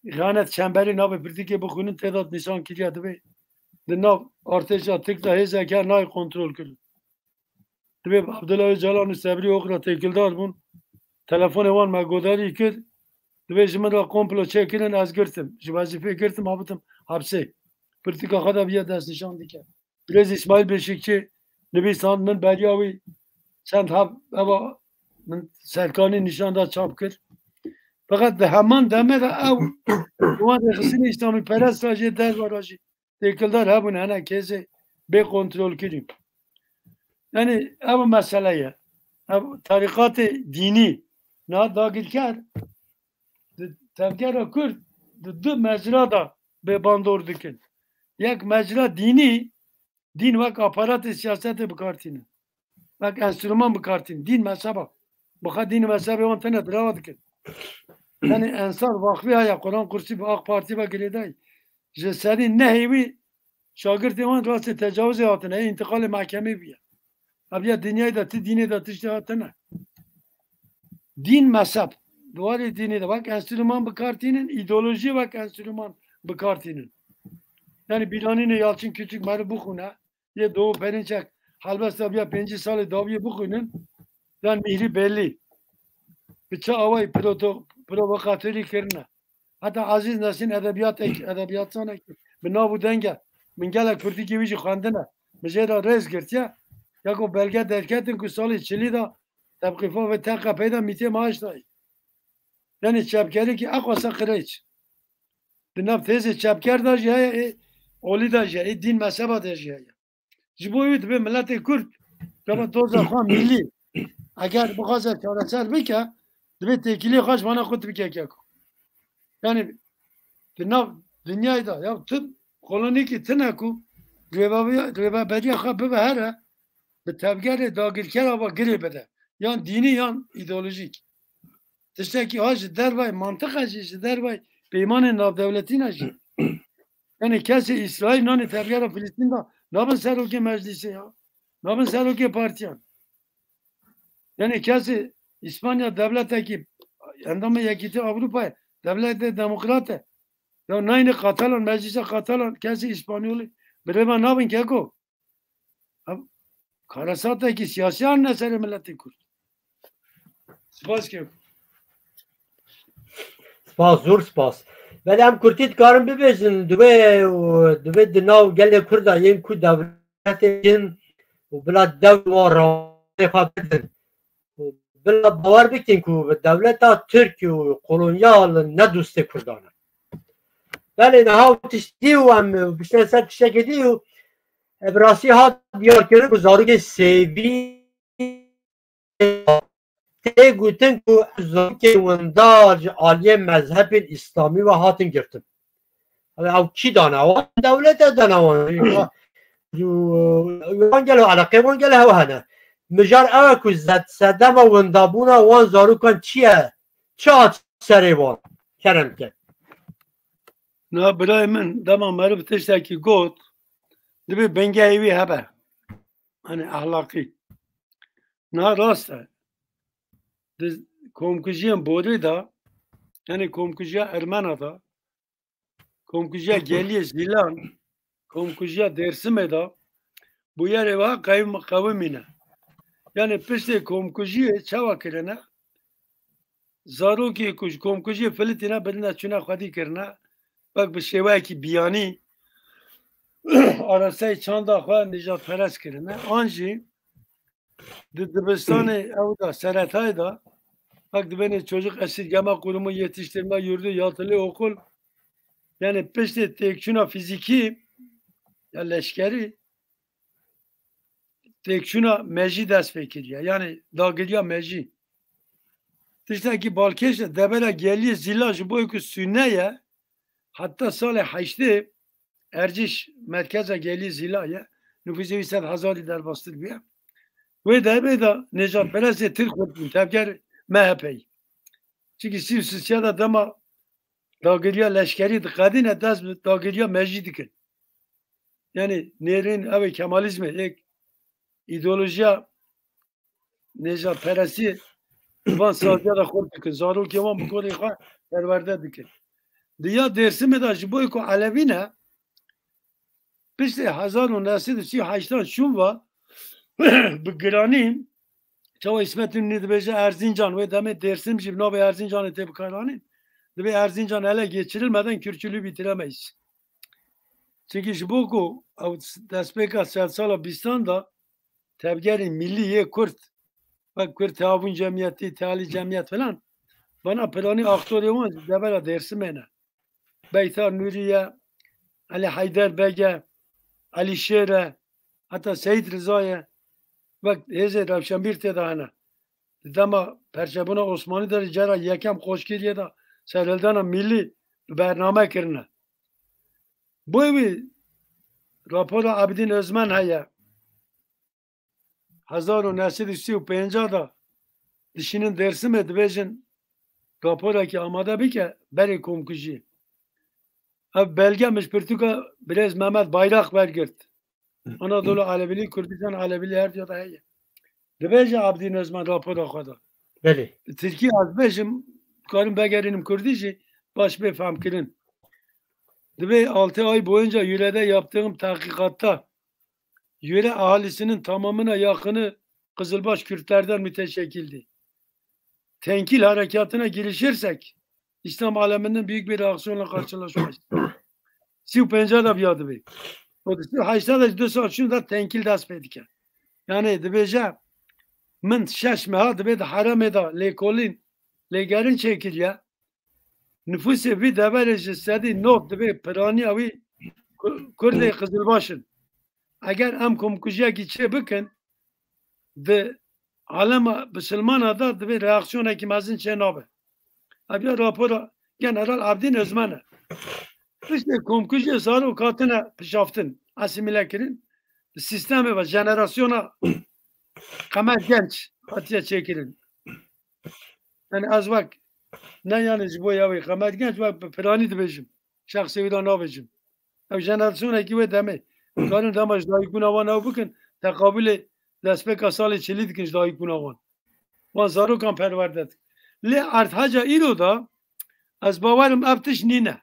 Îxanet çemberî navê pirtûkê bixwînin tê de nîşan kiriye dibê. Di nav artêşa Tirk de hêzeke nayê kontrol kirin. Dibê bi Abdullah Öcalan û Sebrî Oxra têkildar bûn. Telefonê wan me godarî kir. Dibê ji min re komplo çêkirin, ez girtim. Ji wezîfê girtim, habitim hepsê. Pirtûka xwe de viya destnîşan dike. Birêz Îsmaîl Beşikçi nivîsand, min beriya wî Çend heb eva min serkanî nîşan da çap kir. Feqet di heman demê de ew wan rêxistinê îslamîperest ra jî derve ra jî têkildar hebûn, hene kesê bê kontrolkirî. Yanî ev mesele ye. Ev tarîqatê dînî niha dagirker di tevgera Kurd di du mecra de bê bandor dikin. Yek mecra dînî, dîn wek aparatê siyasetê bi kar tînin. Wek enstrûman bi kar tînin. Dîn mezheba. Bi xwe dîn û mezhebê wan tune dilava dikin. Yanî Ensar Vakfî heye, Quran Kursî bi AK Partî ve girêdayî. Ji serî nehê wî şagirtê wan rastê tecawizê hatine, ê întiqalê mehkemê bûye. Ev ya dinyayê de ti dînê de tiştê hatine. Dîn mezheb. Di warê dînê de wek enstrûman bi kar tînin, îdeolojiyê wek enstrûman bi kar tînin. Yanî bîranînê Yalçın Küçük meriv bixwîne, yê Doğu Perinçek helbesta biya pêncî salê dawiyê bixwînin, yan Mîhrî Bellî bi çi awayî proto-, provokatorî kirine. Heta Aziz Nesin edebiyat ek-, edebiyatzanek bi nav û deng e. Min gelek pirtûkê wî jî xwendine. Min jê re rêz girtiye. Ya ku belge derketin ku salê çilî de tevqîfa ve T K P de mîtê maaş dayî. Yanî çepkerî ki eqwasa qirêç. Di nav têzê çepker de jî heye, ê olî de jî heye, ê dîn mezheba de jî heye. Ji bo wî dibe miletê Kurd, dema doza xwe milî, eger bixwaze çareser bike, dibe têkiliyê xwe ji vana qut bike keko. Yanî di nav dinyayê de ya tu kolonîkî tune ku rêveberiya, rêveberiya xwe bibe here, bi tevgerê dagirkera ve girê bide. Yan dînî yan îdeolojîk. Tiştekî ha ji dervayê, mantiqe jî ji dervayê peymanên navdewletî ne jî. Yanî kesê Îsraîl nanê tevgera Filistîn de nabin serokê meclîsê ya. Nabin serokê partiyan. Yanî kesê Îspanya dewletekî endamê Yekîtiya Ewropayê, dewletê demokrat e. Ya nayne Katalan, meclîsa Katalan, kesê Îspanyolî bi rê ve nabin keko. Ev karesatekî siyasî anîne serê miletê Kurd. Spas keko. Spas, zor spas. Belê em kurtî dikarin bibêjin, divê, divê di nav gelê Kurd de yên ku dewletê kin û bila dewr û rewayê xwe bidin. Bila bawer bikin ku dewleta Tirk û kolonyal ne dostê Kurdan e. Belê niha tiştî û em bişne ser tiştekê dî û bi rastî hat diyarkirin ku zarokê sêvî tê gotin ku zarokên windar ji aliyê mezhebên Îslamî ve hatin girtin. Ew kî dane? Wan dewlete dane wan. Wan gelo eleqê wan gelo hew hene. Mijar ew e ku zed-, sedema windabûna wan zarokan çi ye? Çi hat serê wan? Kerem ke. Na birayê min, dema meriv tiştekî got, divê bingehê wî hebe. Hani ahlakî. Na rast e. Di komkujiyên borê de, yani komkujiya Ermena de, komkujiya Geliyê Zîlan, komkujiya Dêrsimê de bûyerê wiha qewim-, qewimîne. Yani piştê komkujiyê çawa kirine? Zarokê ku ji komkujiyê filitîne birine çûne xwedî kirine, wek bi şêweyekî biyanî arasteyê çanda xwe nijadperest kirine. An jî di dibistanê ew de, seretayê de, wek dibêne çocuk esirgeme kurumu, yetiştirme yurdu, yatılı okul, yani piştê têkçûna fizîkî ya leşkerî, têkçûna mejî dest pê kiriye. Yani dagiriya mejî. Tiştekî balkêş e, devera Geliyê Zîla ji bo ku sûne ye, heta salê heştê Erciş, merkeza Geliyê Zîla ye. Nüfusê wî sed hezarî derbas bûye. Wê demê de nêjadperestê Tirk xurt bûn, tevger M H P'yî. Çimkî sî û sisiya de dema dagiriya leşkerî diqedîne, dest bi dagiriya mejî dikin. Yani nêrîn ew ê Kemalizmê, êk îdeolojiya nêjadperestiyê van saziya de xurt dikin. Zarokê wan bi korê xwe perwerde dikin. Di ya Dêrsimê de ji bo ku Elewî ne, piştê hezar û neh sed û sî û heştan şûn ve bi giranî, çawa Îsmet Înûnî dibêje Erzincan, wê demê Dêrsim jî bi navê Erzincanê tê bikaranîn, dibê Erzincan ele geçirilmeden Kürtçülüğü bitiremeyiz. Çimkî ji bo ku ew destpêka sedsala bîstan de tevgerên millî yê Kurd Wek Kurd Teavûn Cemiyetî, Tealî Cemiyet filan. Vana piranî aktorê wan ji devera Dêrsimê ne. Beytar Nûrî ye, Elî Heyder Beg e, Elî Şêr e, heta Seyîd Riza ye. Wek hêzê rewşenbîr tê de hene. Di dema perçebûna Osmanî de jî cara yekem Qoşkiriyê de serhildana milî bi bername kirine. Boy wî rapora Ebdîn Özmen heye. Hezar û neh sed û sî û pênc de dişînin Dêrsimê, dibêjin raporekî amade bike berê komkujiyê. Ev belge min ji pirtûka birêz Mehmet Bayrak wergirt. Anadolu Alevilî, Kurdistan Alevilî her diya de heye. Dibêje Abdîn Özmen rapora xwe de. Belê. Tirkî ez bêjim, dikarim vegerînim kurdî jî baş bê fehmkirin. Dibê altı ay boyunca yörede yaptığım tahkikatta yöre ahalisinin tamamına yakını Kızılbaş Kürtlerden müteşekkildi. Tenkil harekatına girişirsek, İslam aleminin büyük bir reaksiyonla karşılaşmayız. Sî û pênc de viya dibê. O di sî û heşt de ji du sal şûn de tenkil dest pê dike. Yani dibêje, min şeş meha dibê di heremê de lêkolîn, lêgerîn çêkiriye. Nifûsê vî deverê ji sedî nod dibê piraniya wî Ku-, Kurdê Qizilbaş in. Eger em komkujiyekî çê bikin, di alema bisilmana de dibê reaksiyonekî mezin çê nabe. Ev ya rapora General Abdîn Özmen e. Piştê komkujiyê zarok hatine pişaftin, asîmîle kirin. Di sîstemê ve jenerasyona Qemer Genç hatiye çêkirin. Yani ez wek ne yani ji bo ya wê Qemer Genç wek bi piranî dibêjim. Şexsê wî de nabêjim. Ew jenerasyonekî wê demê. Karin dema ji dayikbûna wan ew bikin, teqabûlê destpêka salê çilî dikin ji dayikbûna wan. Wan zarokan perwerde dikin. Lê erdheca îro de ez bawerim ev tişt nîne.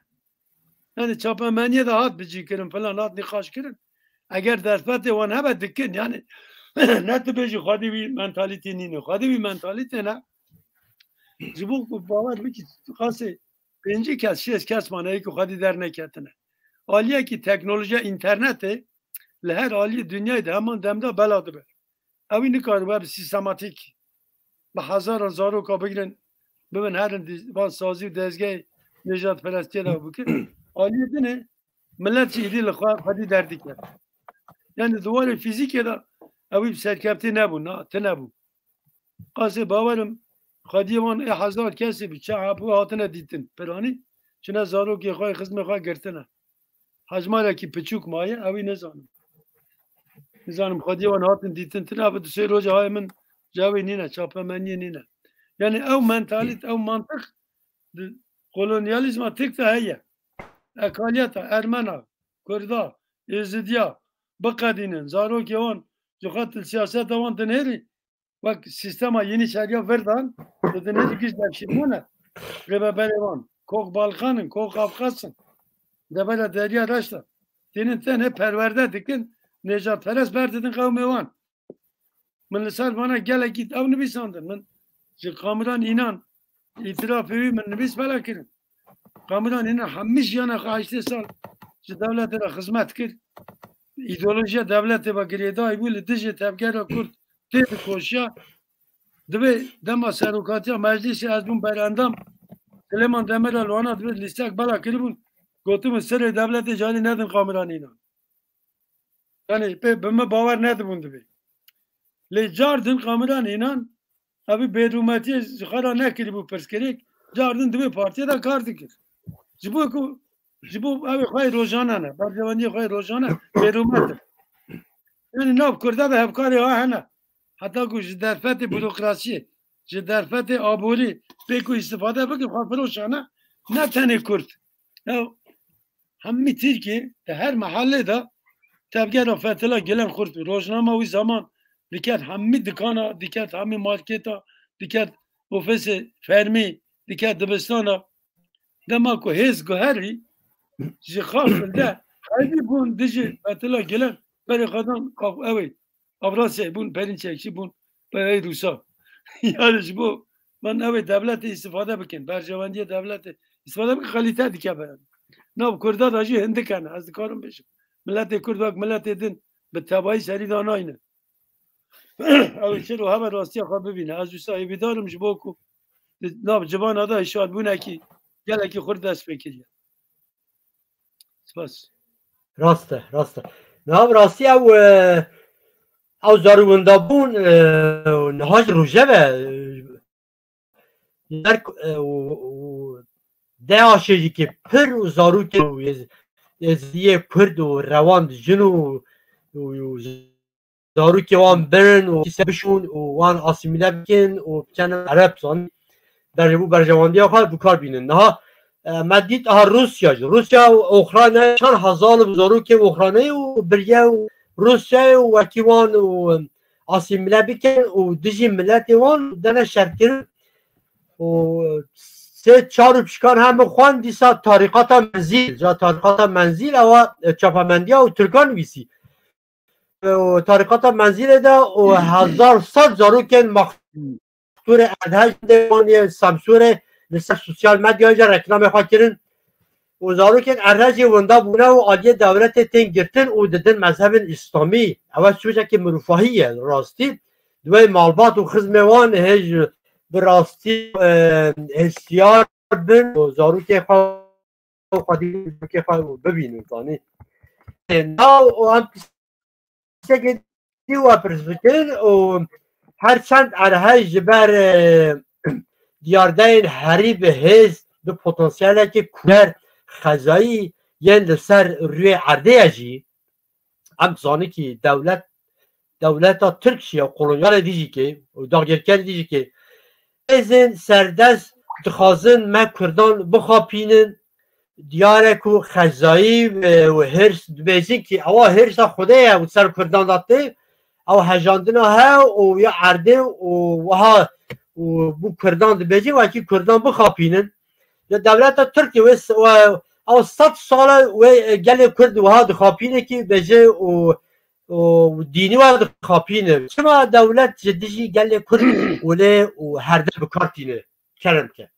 Yani çapemeniyê de hat bicî kirin filan, hat nîqaş kirin. Eger derfetê wan hebe dikin, yani ne tu bêjî xwedî wî mentalîtê nîne. Xwedî wî mentalîtê ne. Ji bo ku bawer bikî, qasê pêncî kes, şêst kes mane yê ku xwedî derneketine. Aliyekî teknolojiya înternetê li her aliyê dinyayê de heman demda bela dibe. Ew ê nikaribe bi sîstematîk bi hezaran zaroka bigirin, bibin herin di van sazî û dezgehê nêjadperestiyê de bikin. Aliyê din e, millet jî êdî li xwe xwedî derdikeve. Yani di warê fîzîkê de ew ê bi serkevtî nebû, na, tune bû. Qasê bawerim, xwediyê wan ê hezar kesê bi çav hatine dîtin piranî, çine zarokê xwe, xizmê xwe girtine. Hejmarekî piçûk maye, ew ê nizanim. Nizanim xwediyê wan hatin dîtin, tune bi du sê roja hayê min cewê nîne, çapemeniyê nîne. Yani ew mentalît, ew mantiq di kolonyalîzma Tirk de heye. Ekaliyeta, Ermena, Kurda, Êzidiya biqedînin, zarokê wan ji xwe til siyaseta wan dinêrî, wek sîstema Yeniçeriya vir dan, tu dinêrî giş devşirmane, rêveberê wan, Kox Balkan in, Kox Kafkas in, devera Derya Reş de. Tênin tenê perwerde dikin, nêjadperest berdidin qewmê wan. Min li ser vana gelekî ew nivîsandin. Min ji Kamiran Înan, îtirafê wî min nivîs bela kirin. Kamiran Înan hemî jiyana xwe heştê sal ji dewletê re xizmet kir. Îdeolojiya dewletê ve girêdayî bû, li dijî tevgera Kurd tê dikoşiya. Divê dema serokatiya meclîsê ez bûm berendam, Silêman Demirel wana divê lîstek bela kiribûn, gotibûn sirê dewletê carî nedin Kamiran Înan. Yani pê bi min bawer nedibûn divê. Lê cardin Kamiran Înan, ev bêrûmetiyê ji xwe re nekiribû pirsgirêk, cardin di wê partiyê de kar dikir. Ji bo ku, ji bo ew ê xwe yê rojane ne, berjewendiyê xwe yê rojane bêrûmet in. Yani nav Kurda de hevkarê ha hene. Heta ku ji derfetê burokrasiyê, ji derfetê aborî pê ku îstifade bikin, xwe firoşane, ne tenê Kurd. Ya, hemî Tirkiyê di her mehalê de tevgera Fethullah Gülen xurt bû. Rojnama wî zaman diket hemî dikana, diket hemî marketa, diket ofisê fermî, diket dibistana. Dema ku hêz guherî ji xafil de hevî bûn dijî Fethullah Gülen berê xwe dan ew ê Avrasya bûn, Perinçekçî bûn, berê Rûsa. Yani ji bo van ew ê dewletê îstifade bikin, berjewendiyê dewletê îstifade bikin, kalîte dike be. Nav Kurda da jî hindik hene, ez dikarim bêjim. Miletê Kurd wek miletê din bi tebayî serî da nayne. Ew çiro hebe rastiya xwe bibîne. Ez wisa hêvîdar im ji bo ku di nav civana de hişyarbûnekî gelekî xurt dest pê kiriye. Spas. Rast e, rast e. Niha bi rastî ew, e, ew zarûwindabûn, e, niha ji rojeve, e, yer, e, û, û DAIŞê jî kê pir û zarokê û Êz-, Êzidiyê Kurd û rewand jin û, û, û zarokê wan birin û kîse bişûn û wan asîmîle bikin û bikin Ereb, zanî, berjebû berjewandiya xwe bi kar bînin. Niha, e, me dît aha Rûsya jî. Rûsya û Ukrayna çar hezar zarokê Ukraynayê û biriye û Rûsyayê û wekî wan û asîmîle bikin û dijî miletê wan dene şerkirin û sê çar û pişkan heme xwan dîsa tarîqata Menzîl, ca tarîqata Menzîl ewa, e, çapemendiya û Tirkan nivîsî. Û tarîqata Menzîlê de û hezar sed zarokên mextûrê Erdhej de wan yê Semsûrê li ser sosyal medyayê jî reklamê xwe kirin. Û zarokên Erdhejê winda bûne û aliyê dewletê tên girtin û didin mezhebên îslamî. Ew e sûcekî mirofahî ye rastî. Di wê malbat û xizmê wan hêj bi rastî, e, hişyar bin û zarokê xwe û xwedî zarokê xwe bibînin, zanî. E, na û em pirseke dî we pirs bikin û her çend Erdhej ji ber, e, diyardeyên herî bi hêz, bi potansiyelekî kuler xezayî yên li ser rûyê erdê ye jî, em dizanin kî dewlet, dewleta Tirk jî ya kolonyalê dijî kê û dagirker dijî kê hêzên serdest dixwazin me Kurdan bixapînin. Diyar e ku xezayî ve û hêrs dibêjin kî ewa hêrsa Xwedê ye û ser Kurdan de tê, ew hejandina hev û ya erdê û wiha û bû Kurdan dibêjin, wekî Kurdan bixapînin. Ya dewleta Tirkiyê wê s-, we, ew sed sal e wê, e, gelê Kurd wiha dixapîne kî bêje û, û dînî we dixapîne. Çima dewlet ji dijî gelê Kurd wile û herde bi kar tîne? Kerem ke.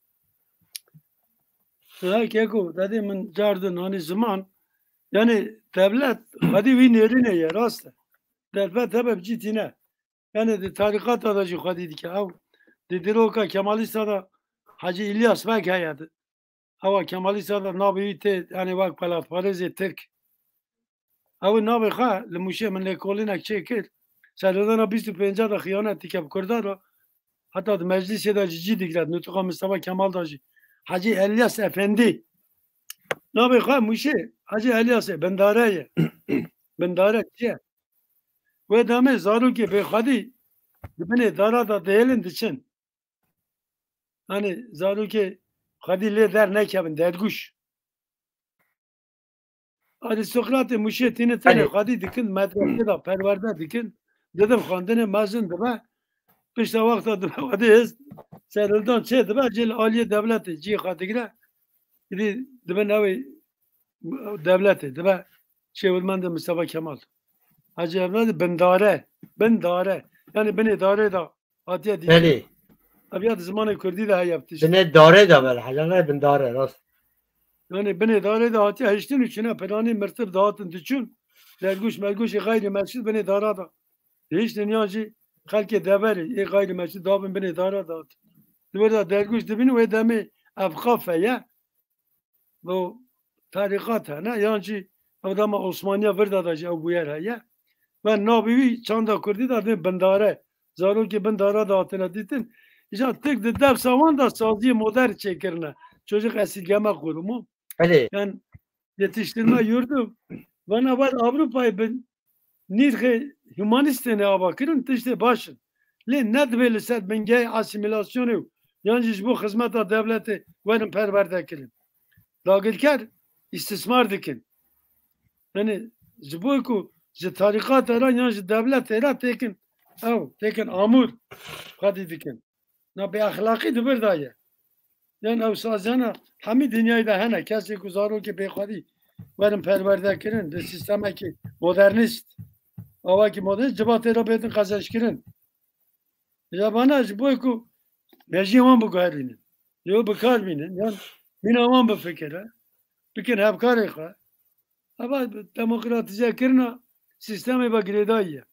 Siha keko, dedê min cardin hanî ziman, yani devlet xwedî wî nêrîne ye, rast e. Devlet hebe bi cî tîne. Yani di tarîqata de jî xwedî dike. Ew di dîroka Kemalîsta de Hacî İlyas Beg heye di. Ewa Kemalîsta de navê wî tê, yani wek welatparêzê Tirk. Ew navê xwe li Mûşê min lêkolînek çêkir. Serhildana bîst û pênca de xiyanet dike bi Kurda re. Heta di meclîsê de jî cî digre. Nutqa Mistefa Kemal de jî. Hacî Elyas Efendî. Navê xwe Mûşê Hacî Elyasê Bindare ye. Bindare çi ye? Wê demê zarokê bêxwedî di binê dara de dihêlin diçin. Hani zarokê xwedî lê dernekevin, dergûş. Arîstokratê Mûşê tînin tenê xwedî dikin, medresê de perwerde dikin, didin xwendinê mezin dibe, pişta wexta dibe xwedî hêz serhildan çê dibe, cê li aliyê dewletê cihê xwe digire, îdî dibe navê dewletê, dibe çêwirmendê Mistefa Kemal. Hacî Evladê Bindare, Bindare. Yani binê darê de hatiye dîtin. Belê. Ev ya di zimanê kurdî de heye ev tişt. Binê darê de bel, hecane bindare, rast. Yani binê darê de hatiye hiştin û çine planî mirtir dihatin diçûn. Dergûş mergûşê xeyrî meşrû binê dara de. Hiştin yan jî xelkê deverê ê xeyrî meşrû dabin binê dara de hatin. Di wir de dergûş dibînin wê demê ev qafe ye. Bo tarîqat hene, yan jî ew dema Osmaniya vir de de jî ew bûyer heye. Ve navê wî çanda kurdî de dê bindare. Zarokê bindara de hatine dîtin. Îja tek di dewsa wan de saziyê modern çêkirine. Çocuk esirgeme kurumu. Belê. Yani yetiştirme yurdu. Vana wer Avrupayê bin nîrxê humanîstê ne ava kirin, tiştê baş in. Lê nedibê li ser bingehê asîmîlasyonê û yan jî ji bo xizmeta dewletê werin perwerde kirin. Dagirker îstismar dikin. Yani ji bo ku ji tarîqata re yan ji dewletê re têkin ew, têkin amûr xwedî dikin. Na bêexlaqî di vir de ye. Yan ew saziyana hemî dinyayê de hene. Kesê ku zarokê bêxwedî werin perwerde kirin, di sîstemekî modernîst, awakî modernîst, civatê re bêtin qezençkirin. Ya bana ji bo ku mejiyê wan biguherînin. Yo bi kar bînin. Yan mîna wan bifikire. Bikin hevkarê xwe. Eva demokratîze kirina sîstemê ve girêdayî ye.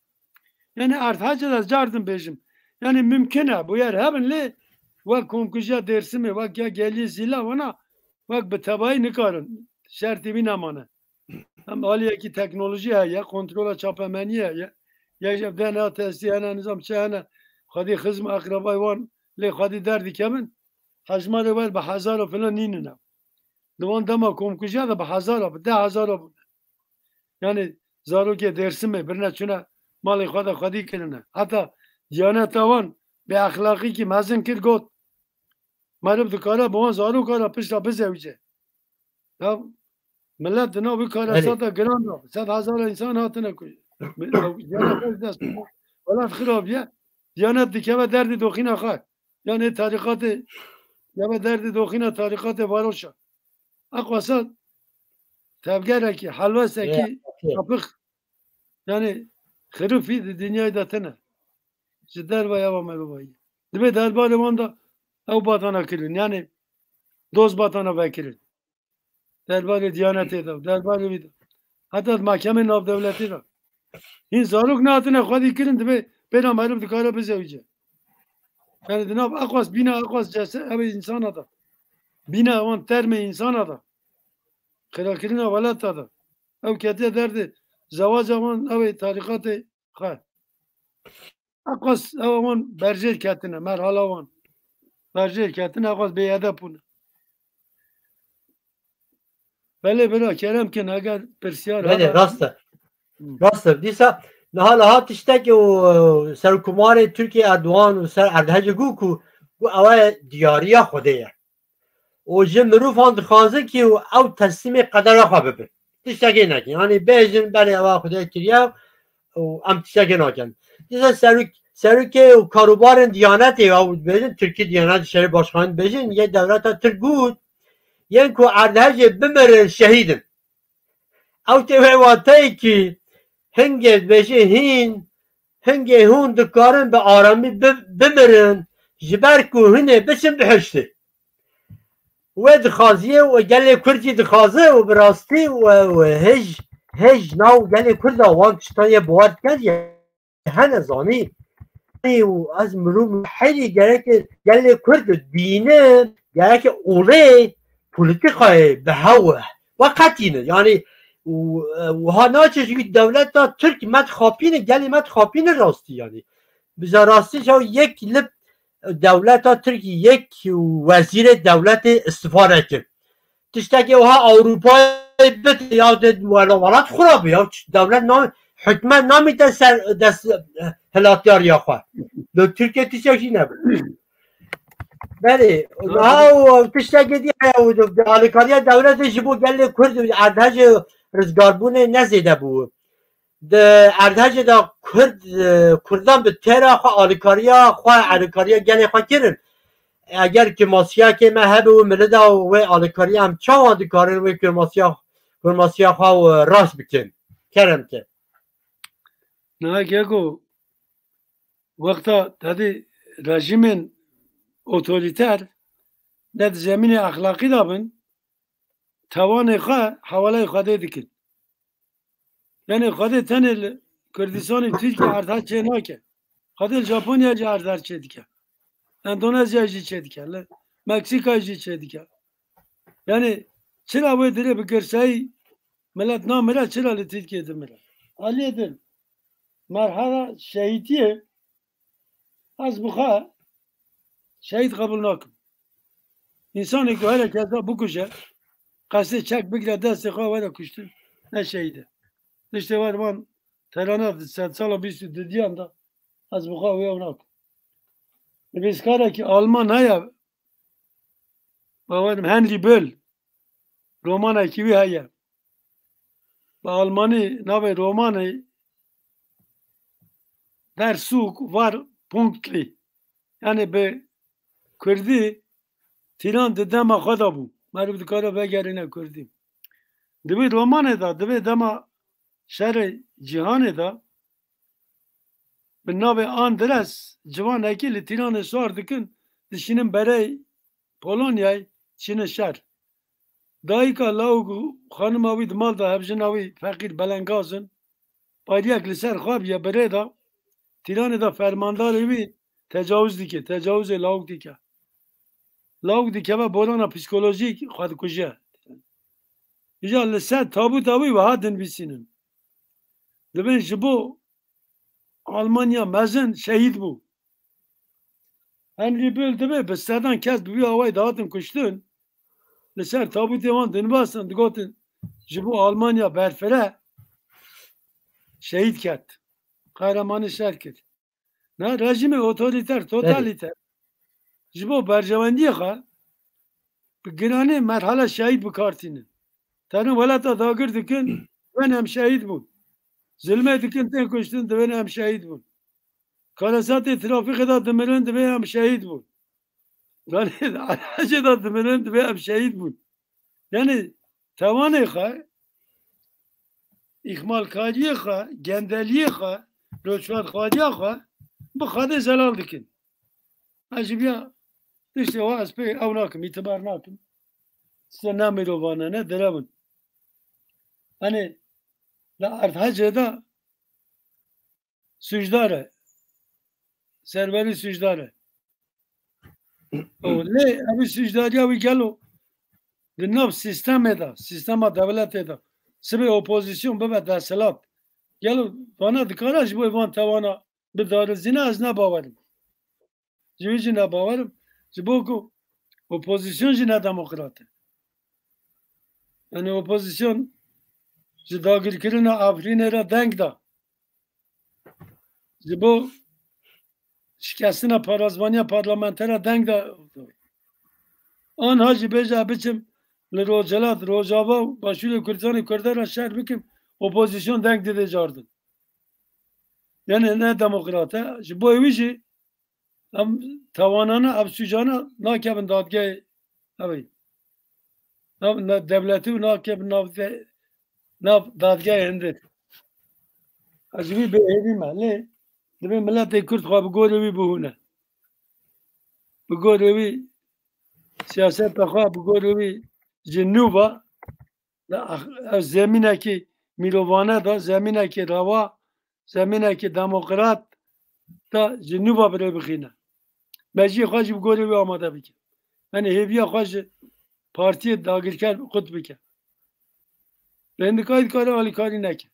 Yani erdhecê de ez cardim bêjim. Yani mümkün e, bûyer hebin lê wek komkujiya Dêrsimê, wek ya Geliyê Zîla wana, wek bi tebayî nikarin. Şertî wî nemane. Hem aliyekî teknolojî heye, kontrola çapemeniyê heye. Ya ji D N A testî hene, nizam çi hene, xwedî xizm eqrebayê wan lê xwedî derdikevin. Hejmarê wer bi hezara filan nînine. Di wan dema komkujiya de bi hezara, bi deh hezara bûne. Yani zarokê Dêrsimê birine çûne malê xwe de xwedî kirine. Heta diyaneta wan bêexlaqîkî mezin kir, got, meriv dikare bi wan zaroka re pişta bizewîce. Ya millet di nav wî karesata giran de sed hezara însan hatine ku. Diyanet xwe ji dest xwe. Welat xirabiye. Diyanet dikeve derdê doxîna xwe. Yanê tarîqatê, ya ve derdê doxîna tarîqatê varoşa. Eqwasa tevgerekî, helwesekî sapix, yani xirifî di dinyayê de tine. Ji derve ya ve merivayî. Divê derbarê wan de ew batana kirin. Yani doz batana vekirin. Derbarê Diyanetê de, derbarê wî de. Heta di mahkemê navdewletî de. Hîn zarok nehatine xwedî kirin, divê pêra meriv dikare bizewîce. Yani di nav eqwas, bîna eqwas cese, ew ê însana de. Bîna wan termê însana de. Xirakirina welata de. Ew ketiye derdê zewaca wan, ew ê tarîqatê xwe. Eqas ew wan berjêr ketine, merhala wan. Berjêr ketine, eqas bêedeb bûne. Belê bira, kerem kin, eger pirsiyar Belê, hebe. Rast e. Hı. Rast e. Dîsa niha niha tiştekî û, e, serokkomarê Tirkiyê Erdogan û ser Erdhejê got ku, ku ew e diyariya Xwedê ye. Û ji mirovan dixwazin ku ew teslîmê qedera xwe bibin. Tiştekê nekin. Yanî bêjin, belê ewa Xwedê kiriye û em tiştekê nakin. Dîsa serok-, serokê û karûbarên Diyanetê, ew dibêjin, Tirkî Diyanet Şerî Başkanî dibêjin, yê dewleta Tirk got, yên ku erdhejê bimirin şehîd in. Ew tê wê wateyê ku hingê dibêje hîn, hingê hûn dikarin bi aramî bi-, bimirin, ji ber ku hûn ê biçin bihiştê. Wê dixwaziye û gelê Kurd jî dixwaze û bi rastî û, û hej, hej nav gelê Kurd de wan tiştan yê bawer dikin ye hene zanî. Û ez mirov heyî gereke gelê Kurd dîne, gereke olê polîtîkayê bi hew we qetîne. Yanî û, e, wiha naçe ji wî dewleta Tirk me dixapîne, gelê me dixapîne rastî yanî. Bi rastî ji yek li dewleta Tirk yek wezîrê dewletê îstifa nekin. Tiştekê wiha Ewropayê bit ya de wela welat xwe be ya dewlet na-, hikûmet namîte ser dest, e, hilatyariya xwe. Li Tirkiye tiştek jî nebû. Belê, niha û tiştekê dî heye û alîkariya dewletê ji bo gelê Kurd û erdhejê rizgarbûnê ne zêde bû. Di erdhejê de Kurd, e, Kurdan bi têra xwe alîkariya xwe, alîkariya gelê xwe kirin. Eger kurmasiyakê me hebe û milida û wê alîkariya em çawa dikarin wê kurmasiya, kurmasiya xwe û rast bikin? Kerem ke. Niha Keko, wexta tedî rejîmên otorîter ne di zemînê exlaqî de bin, tewanê xwe hewaleyê Xwedê dikin. Yani Xwedê tenê li Kurdistanê, Tirkiye erdhej çê nake. Xwedê li Japonya jî erdhej çê dike. Endonezya jî çê dike. Li Meksika jî çê dike. Yani çira wê dirê bi girseyî millet namire, çira li Tirkiye dimire? Aliyê din merhala şehîtiyê ez bi xwe şehîd qebûl nakim. Însanê ku here kesa bikuje, qesdê çek bigire destê xwe, were kuştin, ne şehîd e. Tiştê wer van terana di sedsala bîst û dudiyan de ez bi xwe wê ew nakim. Nivîskarekî Alman heye, bawerim Henry Böll, romanekî wî heye. Bi almanî navê romanê Der Zug war pünktlich. Yani bi kurdî tîran di dema xwe de bû. Meriv dikare vegerîne kurdî. Di vî romanê de, di vê dema şerê cîhanê de, bi navê Andres, ciwanekî li tîranê sar dikin, dişînin berey Polonyayê, çînin şer. Dayika lawik û xanima wî di mal de, hevjina wî feqîr belengaz in. Pariyek li ser xwe bûye, bi rê de Tîranê de fermandarê wî tecawuz dike, tecawuzê lawik dike. Lawik dikeve borana psîkolojîk xwe dikuje. Îja li ser tabûta wî wiha dinivîsînin. Dibên ji bo Almanya mezin şehîd bû. Henrî Böll dibê bi sedan kes bi wî awayî dihatin kuştin. Li ser tabûtê wan dinivîstin, digotin, ji bo Almanya berfireh şehîd ket. Qehremanî şer kir. Na rejîmê otorîter, totalîter ji bo berjewendiyê xwe bi giranî merhale şehîd bi kar tînin. Terin welata dagir dikin, divên em şehîd bûn. Zilmê dikin, tên kuştin, divên em şehîd bûn. Karesatê trafîkê de dimirin, divê em şehîd bûn. Danê Erhecê de dimirin, divê em şehîd bûn. Yani tewanê xwe, îxmalkariyê xwe, gendeliyê xwe, rojxatxwariya xwe bi Xwedê zelal dikin. Ez ji biya tiştê wa ez pê ew nakim, îtibar nakim. Size ne mirovane, ne derew in. Hani li Erdhecê de sûcdar e. Serwerî sûcdar e. Û lê ev sûcdariya wî gelo di nav sîstemê de, sîstema dewletê de sibê opozîsyon bibe desthilat. Gelo vana dikare ji bo van tewana bidarizîne, ez ne bawerim. Ji wî jî ne bawerim. Ji bo ku opozîsyon jî ne demokrat e. Yani opozîsyon ji dagirkirina Efrînê re deng da. Ji bo şikestina parazvaniya parlamenter re deng da. Anha jî bêje biçim li Rojhelat, Rojava û Başûrê Kurdistanê Kurdan re şer bikim, opozîsyon deng dide cardin. Yani ne demokrat e. Ji bo wî jî em tawanana, ev sûcana nakevin dadgehê, ev ê. Nav, na, dewletî û nakevin nav de, nav dadgehê hindir. Ez ji wî bêhêvî me, lê divê miletê Kurd xwe bi gorê wî bihûne. Bi gorê wî siyaseta xwe, bi gorê wî ji nû ve, ev zemînekî mîrovane de, zemînekî rewa, zemînekî demokrat de ji nû ve bi rê bixîne. Mejiyê xwe jî bi gorê wî amade bike. Yanî hêviya xwe ji partiyê dagirker qut bike. Rêndikayî dikare alîkarî neke.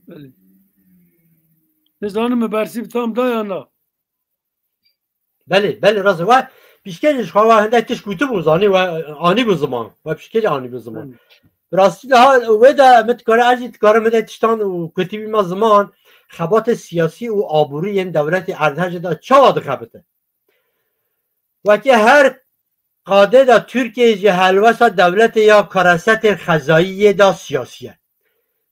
Belê. Nizanim min bersîv tam da ya na. Belê, belê, rast e. We pişkerî ji xwe we hindek tişt gotibû, zanî we anîbû ziman. We pişkerî anîbû ziman. Belê. Bi rastî de ha wê de min dikare, ez jî dikare min de tiştan û kutibî me ziman, xebatê siyasî û aborî yên dewletê Erdhejê de çawa dixebite? Wekî her qadê de Tirkiye ji helwesta dewletê ya karesetên xezayî yê da siyasî ye.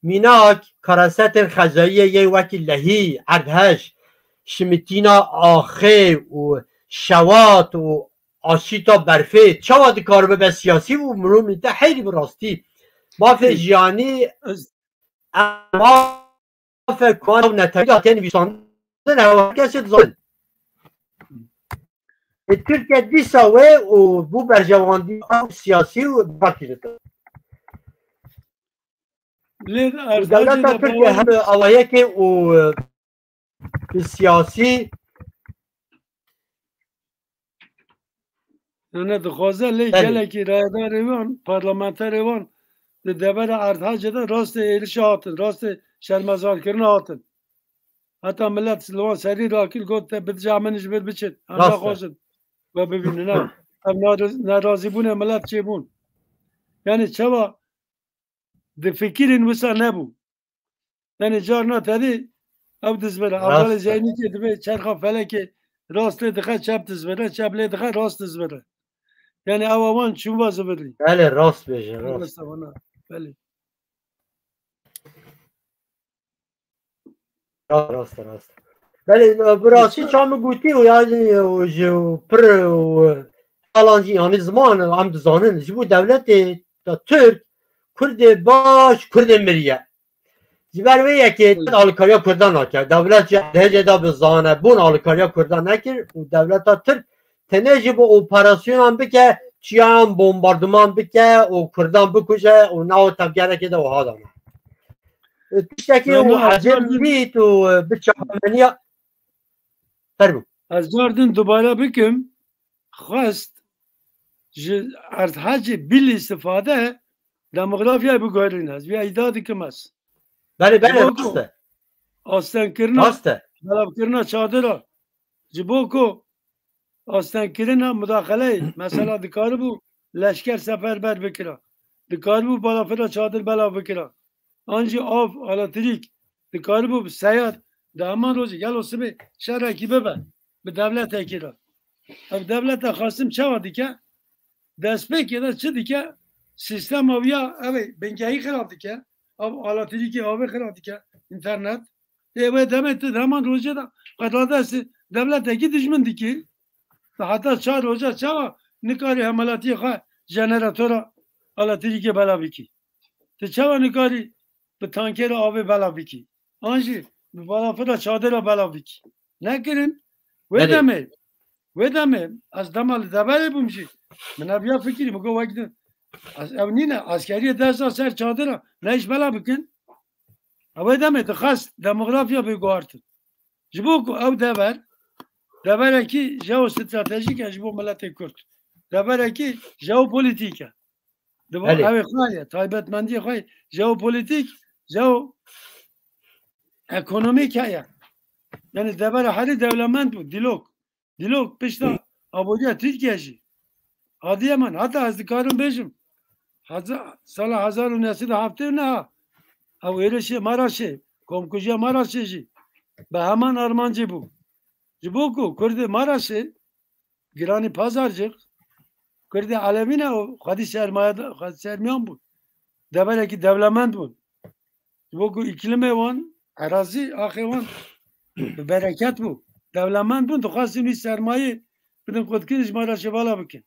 Mînak, karesetên xezayî yê wekî Lehî, Erdhej, şimitîna axê û şewat û aşîta berfê çawa dikar bibe siyasî û mirov mîte heyrî bi rastî. Mafê jiyanî, mafê ku ew netewî de tên nivîsandin, ew her kesê dizanin. Ê Tirkiye dîsa wê û bû berjewendî ew siyasî û partî dike. Lê Û dewleta Erdhejê de Tirkiye bawer hem awayekê û, e, siyasî Yanî dixwaze lê Belê. Gelekî rayedarê wan, parlamenterê wan di devera Erdhecê de rastê êrişa hatin, rastê şermezarkirina hatin. Heta milet li wan serî rakir got, te bidija min ji vir biçin. Em Rast e. Naxwazin we bibînin. Ha. Ev nariz-, nerazîbûnê milet çêbûn. Yanî çawa difikirîn wisa nebû. Yanî carna tedî ew dizbire. Rast e. Abdalê Zeynîkê dibê çerxa felekê rast lê dixe çep dizbire, çep lê dixe rast dizbire. Yanî ew wan çûn va zibirî. Belê, rast bêje, rast. Rast e wana. Belê. Rast, rast, rast. Belê, e, bi rastî ça min gotî û yanî, e, û ji pir û, e, alan jî, yanî ziman, em dizanin, ji bo dewletê de Tirk, Kurdê baş, Kurdê miriye. Ji ber vê yekê Hı. alîkariya Kurdan nake. Dewlet ji hêjê de bi zanebûn alîkariya Kurdan nekir û dewleta Tirk tenê ji bo operasyonan bike, çiyan bombarduman bike û Kurdan bikuje û nav tevgerekê de wiha dane. Tiştekî û ecêb bît û bi çapemeniya. Fermû. Ez cardin dubare bikim, xwest ji erdhecê bil îstifade demografyayê biguherîne. Ez vîya îdia dikim ez. Belê, belê, rast e. Astengkirina, rast e, belavkirina çadira. Ji bo ku astengkirina mudaxeleyê, mesela dikaribû leşker seferber bikira. Dikaribû balafira çadir belav bikira. An jî av, elektrik, dikaribû bi seyar, di heman rojê gelo sibê şerekî bibe bi dewletekî re. Ev dewleta Xasim çawa dike? Destpêkê de çi dike? Sîstema wî ya, ew ê bingehî xirab dike. Av, elektrîkê, avê xirab dike. Înternet. Ê wê demê tu di heman rojê de xwe da destê dewletekî dijmin dikî. Tu heta çar roja çawa nikarî hemalatiyê xwe jeneratora elektrîkê belav bikî? Tu çawa nikarî bi tankera avê belav bikî? An jî bi balafira çadira belav bikî? Nekirin. Wê Belê. demê, wê demê ez dema li deverê bûm jî. Min ev ya fikirî, min got wek di-, ez, ew nîne, eskeriyê dest da ser çadira, ne iş belav bikin. Ew wê demê dixwest demografya bê guhartin. Ji bo ku ew dever, deverekî jeostratejîk e ji bo miletê Kurd. Deverekî jeopolitîk e. Di bo Belê. ew ê xwe ye, taybetmendiyê xwe ye. Jeopolitîk, jeo-, ekonomîk heye. Yani devera herî dewlemend bû, Dîlok. Dîlok pişta aboriya Tirkiye jî. Adiyemen, heta ez dikarim bêjim. Heza-, sala hezar û neh sed û heftê û neh, ew êrişê Maraşê, komkujiya Maraşê jî bi heman armancê bû. Ji bo ku Kurdê Maraşê, Giranî Pazarcik, Kurdê Elewî ne û xwedî sermaye, xwedî sermiyan bûn. Deverekî dewlemend bûn. Ji bo ku îklimê wan, erazî, axê wan bi bereket bû. Dewlemend bûn, dixwastin wî sermayê bidin qutkirin ji Maraşê bala bikin.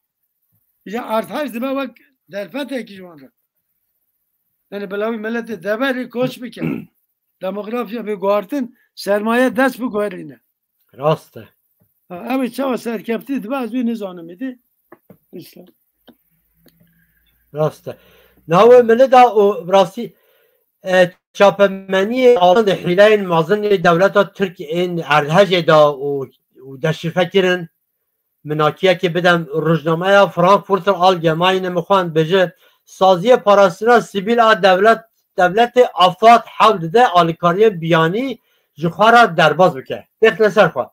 Îja erdhej dibe wek derfetekî ji wan re. Yani bila wî miletê deverê koç bike. Demografya bê guhartin, sermaye dest biguherîne. Rast e. Ha, ew ê çawa serkeftî dibe, ez wî nizanim êdî. Îşte. Rast e. Navê min da û bi rastî, e, çapemeniyê alin di hîleyên mezin ê dewleta Tirk ên erdhejê da û, û deşifre kirin. Minakiyekê bidem, rojnameya Frankfurter Allgemeine min xwend, bêje, saziyê parastina sivîl a dewlet, dewletê afad hewl dide alîkariyên biyanî ji xwe re derbas bike. Bêxne ser xwe.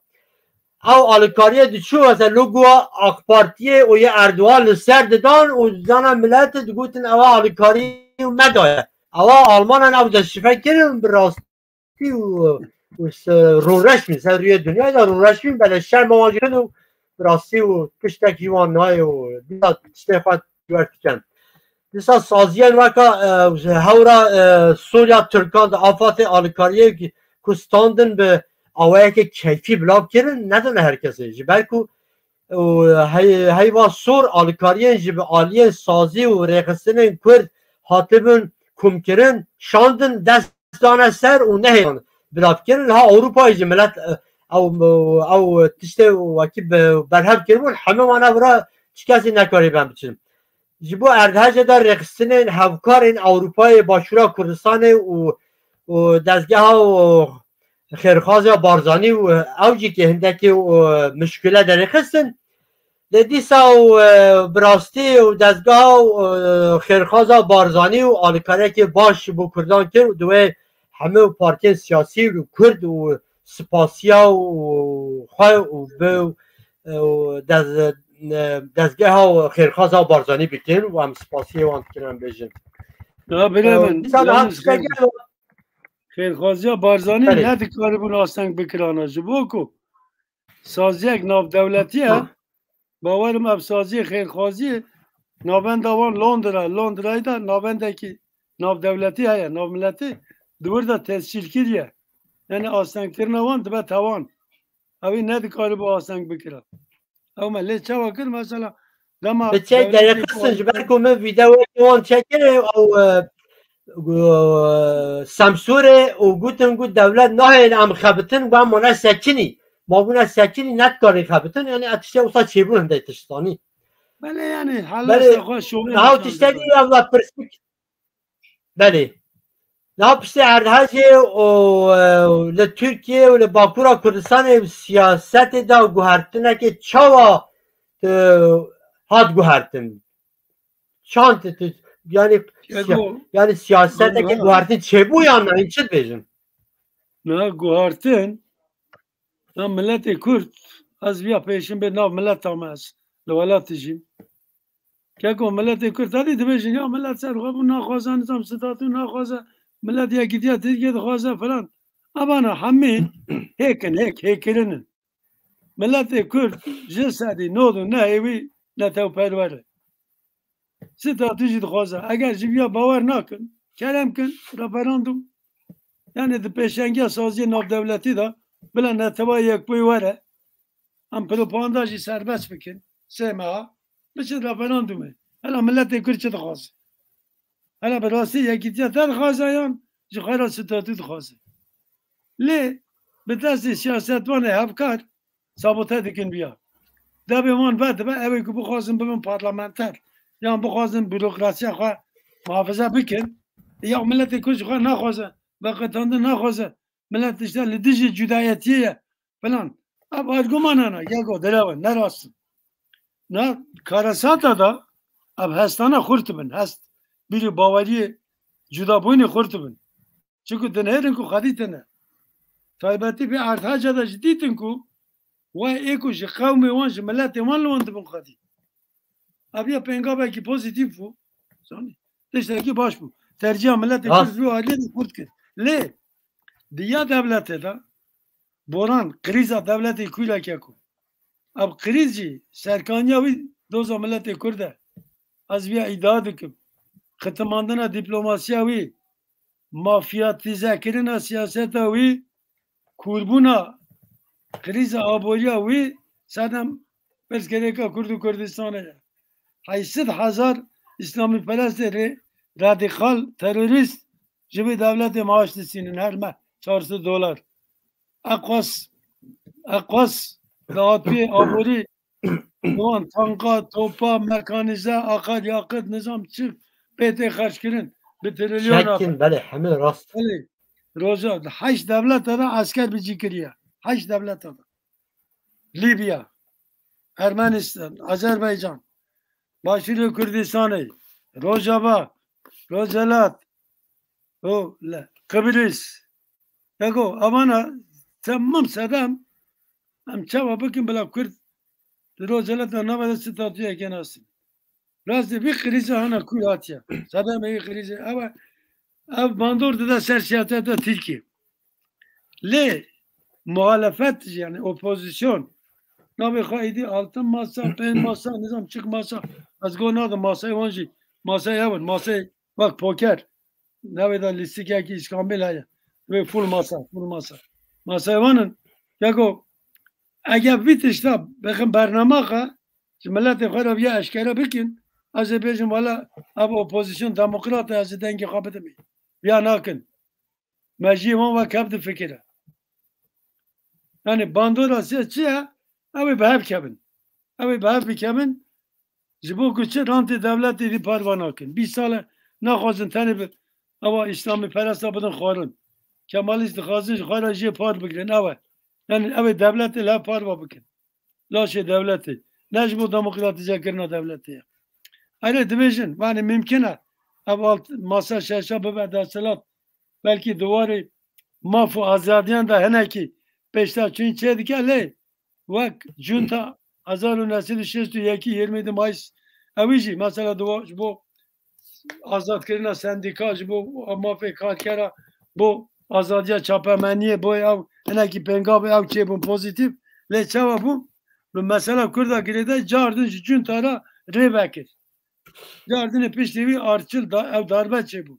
Ew alîkariyê diçû, mesela logoya AK Partiyê û yê Erdogan li ser didan û dana milet digotin ewa alîkarî me daye. Ewa Almanan ew deşifre kirin bi rast û, û se-, rûreş bîn, ser rûyê dinyayê de rûreş bîn, belê şerma wan jî kin û bi rastî û tiştek jî wan nayê û dîsa tiştê xwe wer dikin. Dîsa saziyên weka, e, hewra, e, Sûriya Tirkan di afatê alîkariyê ku standin bi awayekê keyfî bilav kirin, nedine her kesê. Ji ber ku û hey-, heyva sor alîkariyên ji bi aliyên sazî û rêxistinên Kurd hatibin komkirin, şandin, dest dane ser û nehêlan bilavkirin. Li ha Ewropayê jî milet, e, ew, ew tiştê wekî bi-, berhev kiribûn, hemû wan ev re çi kesî nekarîben biçin. Ji bo erdhejê de rêxistinên hevkarên Ewropayê, Başûra Kurdistanê û, û dezgeha û xêrxaziya Barzanî û ew jî ki hindekî û mişkile derêxistin. Lê dîsa û, e, bi rastî û dezgeha û, e, xêrxaza Barzanî û alîkariyekê baş ji bo Kurdan kir û divê hemû partiyên siyasî û Kurd û spasiya û xwe û bi, e, û dez-, e, dezgeha û xêrxaza Barzanî bikin û em spasiyê wan dikin, em bêjin. Ya birê E, min, dîsa niha yalnız tiştek xêr-, gel- xêrxaziya Barzanî Belê. nedikaribûn asteng bikirana. Ji bo ku saziyek navdewletî ye, Ha. bawerim ev saziyê xêrxwaziyê navenda wan Londra, Londrayê de navendekî navdewletî heye, navmiletî di wir de tescîl kiriye. Yani astengkirina wan dibe tawan. Ew ê nedikaribû asteng bikira. Ew me lê çawa kir mesela dema Bi çey dewletê derêxistin ji ber ku min vîdeoyê wan çekir ew, e, gu-, Semsûrê û gotin ku dewlet nahêle em xebitin, wan mane sekinî. Ma bûne sekinî, nedikarî xebitin, yani ev tiştê wisa çêbûn hindê tiştanî. Belê, yani, Belê, helasa xwe şomê niha nîşan tiştekî didin. Ev la pirsik. Belê. Niha piştî erdhejê û, e, li Tirkiye û li Bakura Kurdistanê siyasetê de guhertinekê çawa, e, hat guhertin? Çand tu, yani, siya-, yani siyaseteke guhertin çêbû ya na, çi dibêjin? Na guhertin, na miletê Kurd, ez viya pêşin bê nav mileta me ez, li welat dijîm. Keko miletê Kurd, hadi dibêjin, ya milet ser xwe bû naxwaze, nizam statû naxwaze, milet yekîtiya Tirkiye dixwaze filan. Evana hemî hêk in, hêk, hêkkirin in. Miletê Kurd ji sedî nod û nehê wî netewperwer e. Statû jî dixwaze. Eger ji viya bawer nakin, kerem kin, referandum. Yani di pêşengiya saziyê navdewletî de bila Netewa Yekbûyî were, em propaganda jî serbest bikin. Sê meha biçin referandumê. Hela miletê Kurd çi dixwaze? Hela bi rastî yekîtiya te dixwaze yan ji xwe re statû dixwaze? Lê bi destê siyasetvanê hevkar sabote dikin viya. Devê wan vedibe, ew ê ku bixwazin bibin parlamenter, yan bixwazin burokrasiya xwe muhafaza bikin, ya miletê Kurd ji xwe naxwaze, veqetandin naxwaze, milet işte li dijî cudayetiyê ye filan. Ev argumanan e, ya go derew in, ne rast in. Na karesata da ev hestana xurt bin, hest bîrî baweriyê cudabûyînê xurt bin. Çiku dinêrin ku xwedî tine. Taybetî vê erdhece de jî dîtin ku wê ê ku ji qewmê wan, ji miletê wan li wan dibin xwedî. Ev ya pêngavekî pozîtîf bû. Zanî, tiştekî baş bû. Terciha miletê Kurd vî aliyê de xurt kir. Lê di ya dewletê de boran, krîza dewletê kûleke ku. Ev krîz jî serkaniya wî doza miletê Kurd e. Ez viya îdia dikim. Xitimandina dîplomasiya wî, mafyatîzekirina siyaseta wî, kûrbûna krîza aboriya wî sedem pirsgirêka Kurd û Kurdistanê ye. Heyşt sed hezar îslamîperestê rê-, radîkal terorîst ji vê dewletê maaş distînin her meh çar sed dolar. Eqas, eqas dahatiyê aborî wan tanka, topa, mekanîze, akaryakıt, nizam çi pê tê xerckirin bi trilyon. Çekin, belê, hemî rast. Belê. Roja, heşt dewleta de esker bi cî kiriye. Heşt dewleta de. Libya, Ermenistan, Azerbaycan, Başûrê Kurdistanê, Rojava, Rojelat, o, le, Qibris. Yako, evana temam sedem, em çawa bikin bila Kurd di Rojelata nava de statuyeke nasin. Rastî vî krîze hana ku hatiye. Sedemê vî krîze. Ev, ev bandor dide ser siyaseta Tirkiye. Lê muhalefet, yani opozisyon, navê xwe êdî altı masa, pênc masa, nizam çik masa, ez go nadim masayê wan jî, masayê ev in, masayê wek poker. Navê de lîstikekî îskambil heye. Wê full masa, full masa. Masayê wan in. Yako, eger vî tişta bixin bernama xwe, ji miletê xwe re viya eşkere bikin, ez ê bêjim, wela ev opozisyon demokrat e, ez ê dengê xwe bidim. Viya nakin. Mejiyê wan wek hev difikire. Yani bandora sê çi ye? Ew ê bi hev kevin. Ew ê bi hev bikevin. Ji bo ku çi rantê dewletê dî parva nakin. Bîst sal e naxwazin tenê bi ewa îslamî peresta bidin xwarin. Kemalîst dixwazin ji xwe re jê par bigirin. Ew e. Yani ew ê dewletê li hev parva bikin. Laşê dewletê. Ne ji bo demokratîze kirina dewletê ye. Erê dibêjin, yani mimkin e ev alt masa şeşa bibe desthilat. Belkî di warê maf û azadiyan de hinekî pêşdaçûyîn çêdike, lê wek Junta hezar û neh sed û şêst û yekî yirmi yedi Mayıs, ewî jî mesela di wa-, ji bo azadkirina sendîka, ji bo mafê karkera, bo azadiya çapemeniyê, bo ew hinekî pêngavê ew çêbûn pozîtîf. Lê çawa bû? Bi mesela Kurda girêdayî cardin ji Junta re rê vekir. Cardinê piştî wî arçil da, ew darbe çêbû.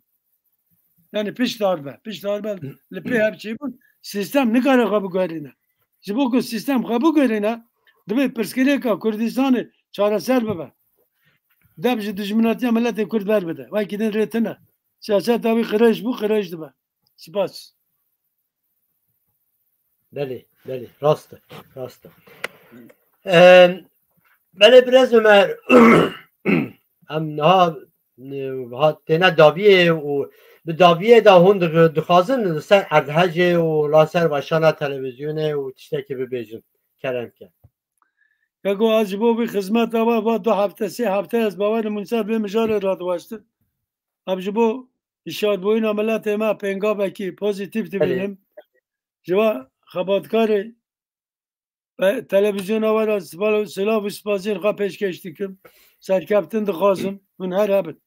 Yani pişt darbe, pişt darbe li pê hev çêbûn. Sîstem nikare xwe biguherîne. Ji bo ku sîstem xwe biguherîne, divê pirsgirêka Kurdistanê çareser bibe. Dev ji dijminatiya miletê Kurd ver bide. Wekî din rê tune. Siyaseta wî qirêj bû, qirêj dibe. Spas. Belê, belê, rast e, rast e. Em, belê, birez Ömer, em niha, e, ha, têne daviyê û bi dawiyê de hûn dixwazin li ser erdhejê û la ser weşana televîzyonê û tiştekî bibêjin. Kerem ke. Yego ez ji bo vî xizmeta we va du hefte sê hefte ez bawerim hûn ser vê mijarê radiwaştin. Em ji bo hişyarbûyîna miletê me pêngavekî pozîtîf dibînim. Ji va xebatkarê televîzyona we re silav û spasiyên xwe pêşkêş dikim. Serkeftin dixwazim. Hûn her hebin.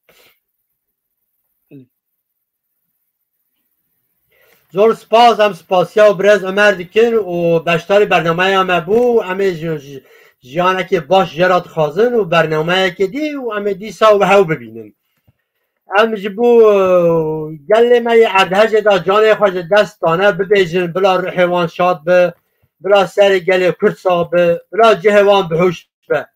Zor spas, em spasiya û birêz Ömer dikin û beşdarî bernameya me bû. Em ê ji, ji, jiyanekê baş jê re dixwazin û bernameyekê dî û em ê dîsa û hew bibînin. Em ji bo gelê me yê erdhejê de canê xwe ji dest dane bibêjin, bila ruhê wan şad be, bila serê gelê Kurd sax be, bila cihê wan bihuşt be.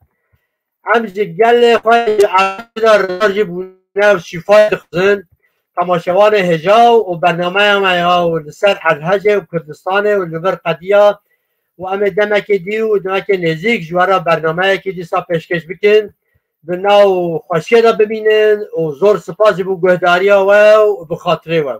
Em ji gelê xwe ji erdhejê de rêzar jî bûne û şîfayê dixwazin. Temaşevanê hêja û bernameya me ya û li ser erdhejê û Kurdistanê û li vir qediya û em ê demekê dî û demekê nêzîk ji we re bernameyekî dîsa pêşkêş bikin. Bi nav xweşiyê de bimînin û zor spas ji bo guhdariya we û bi xatirê we.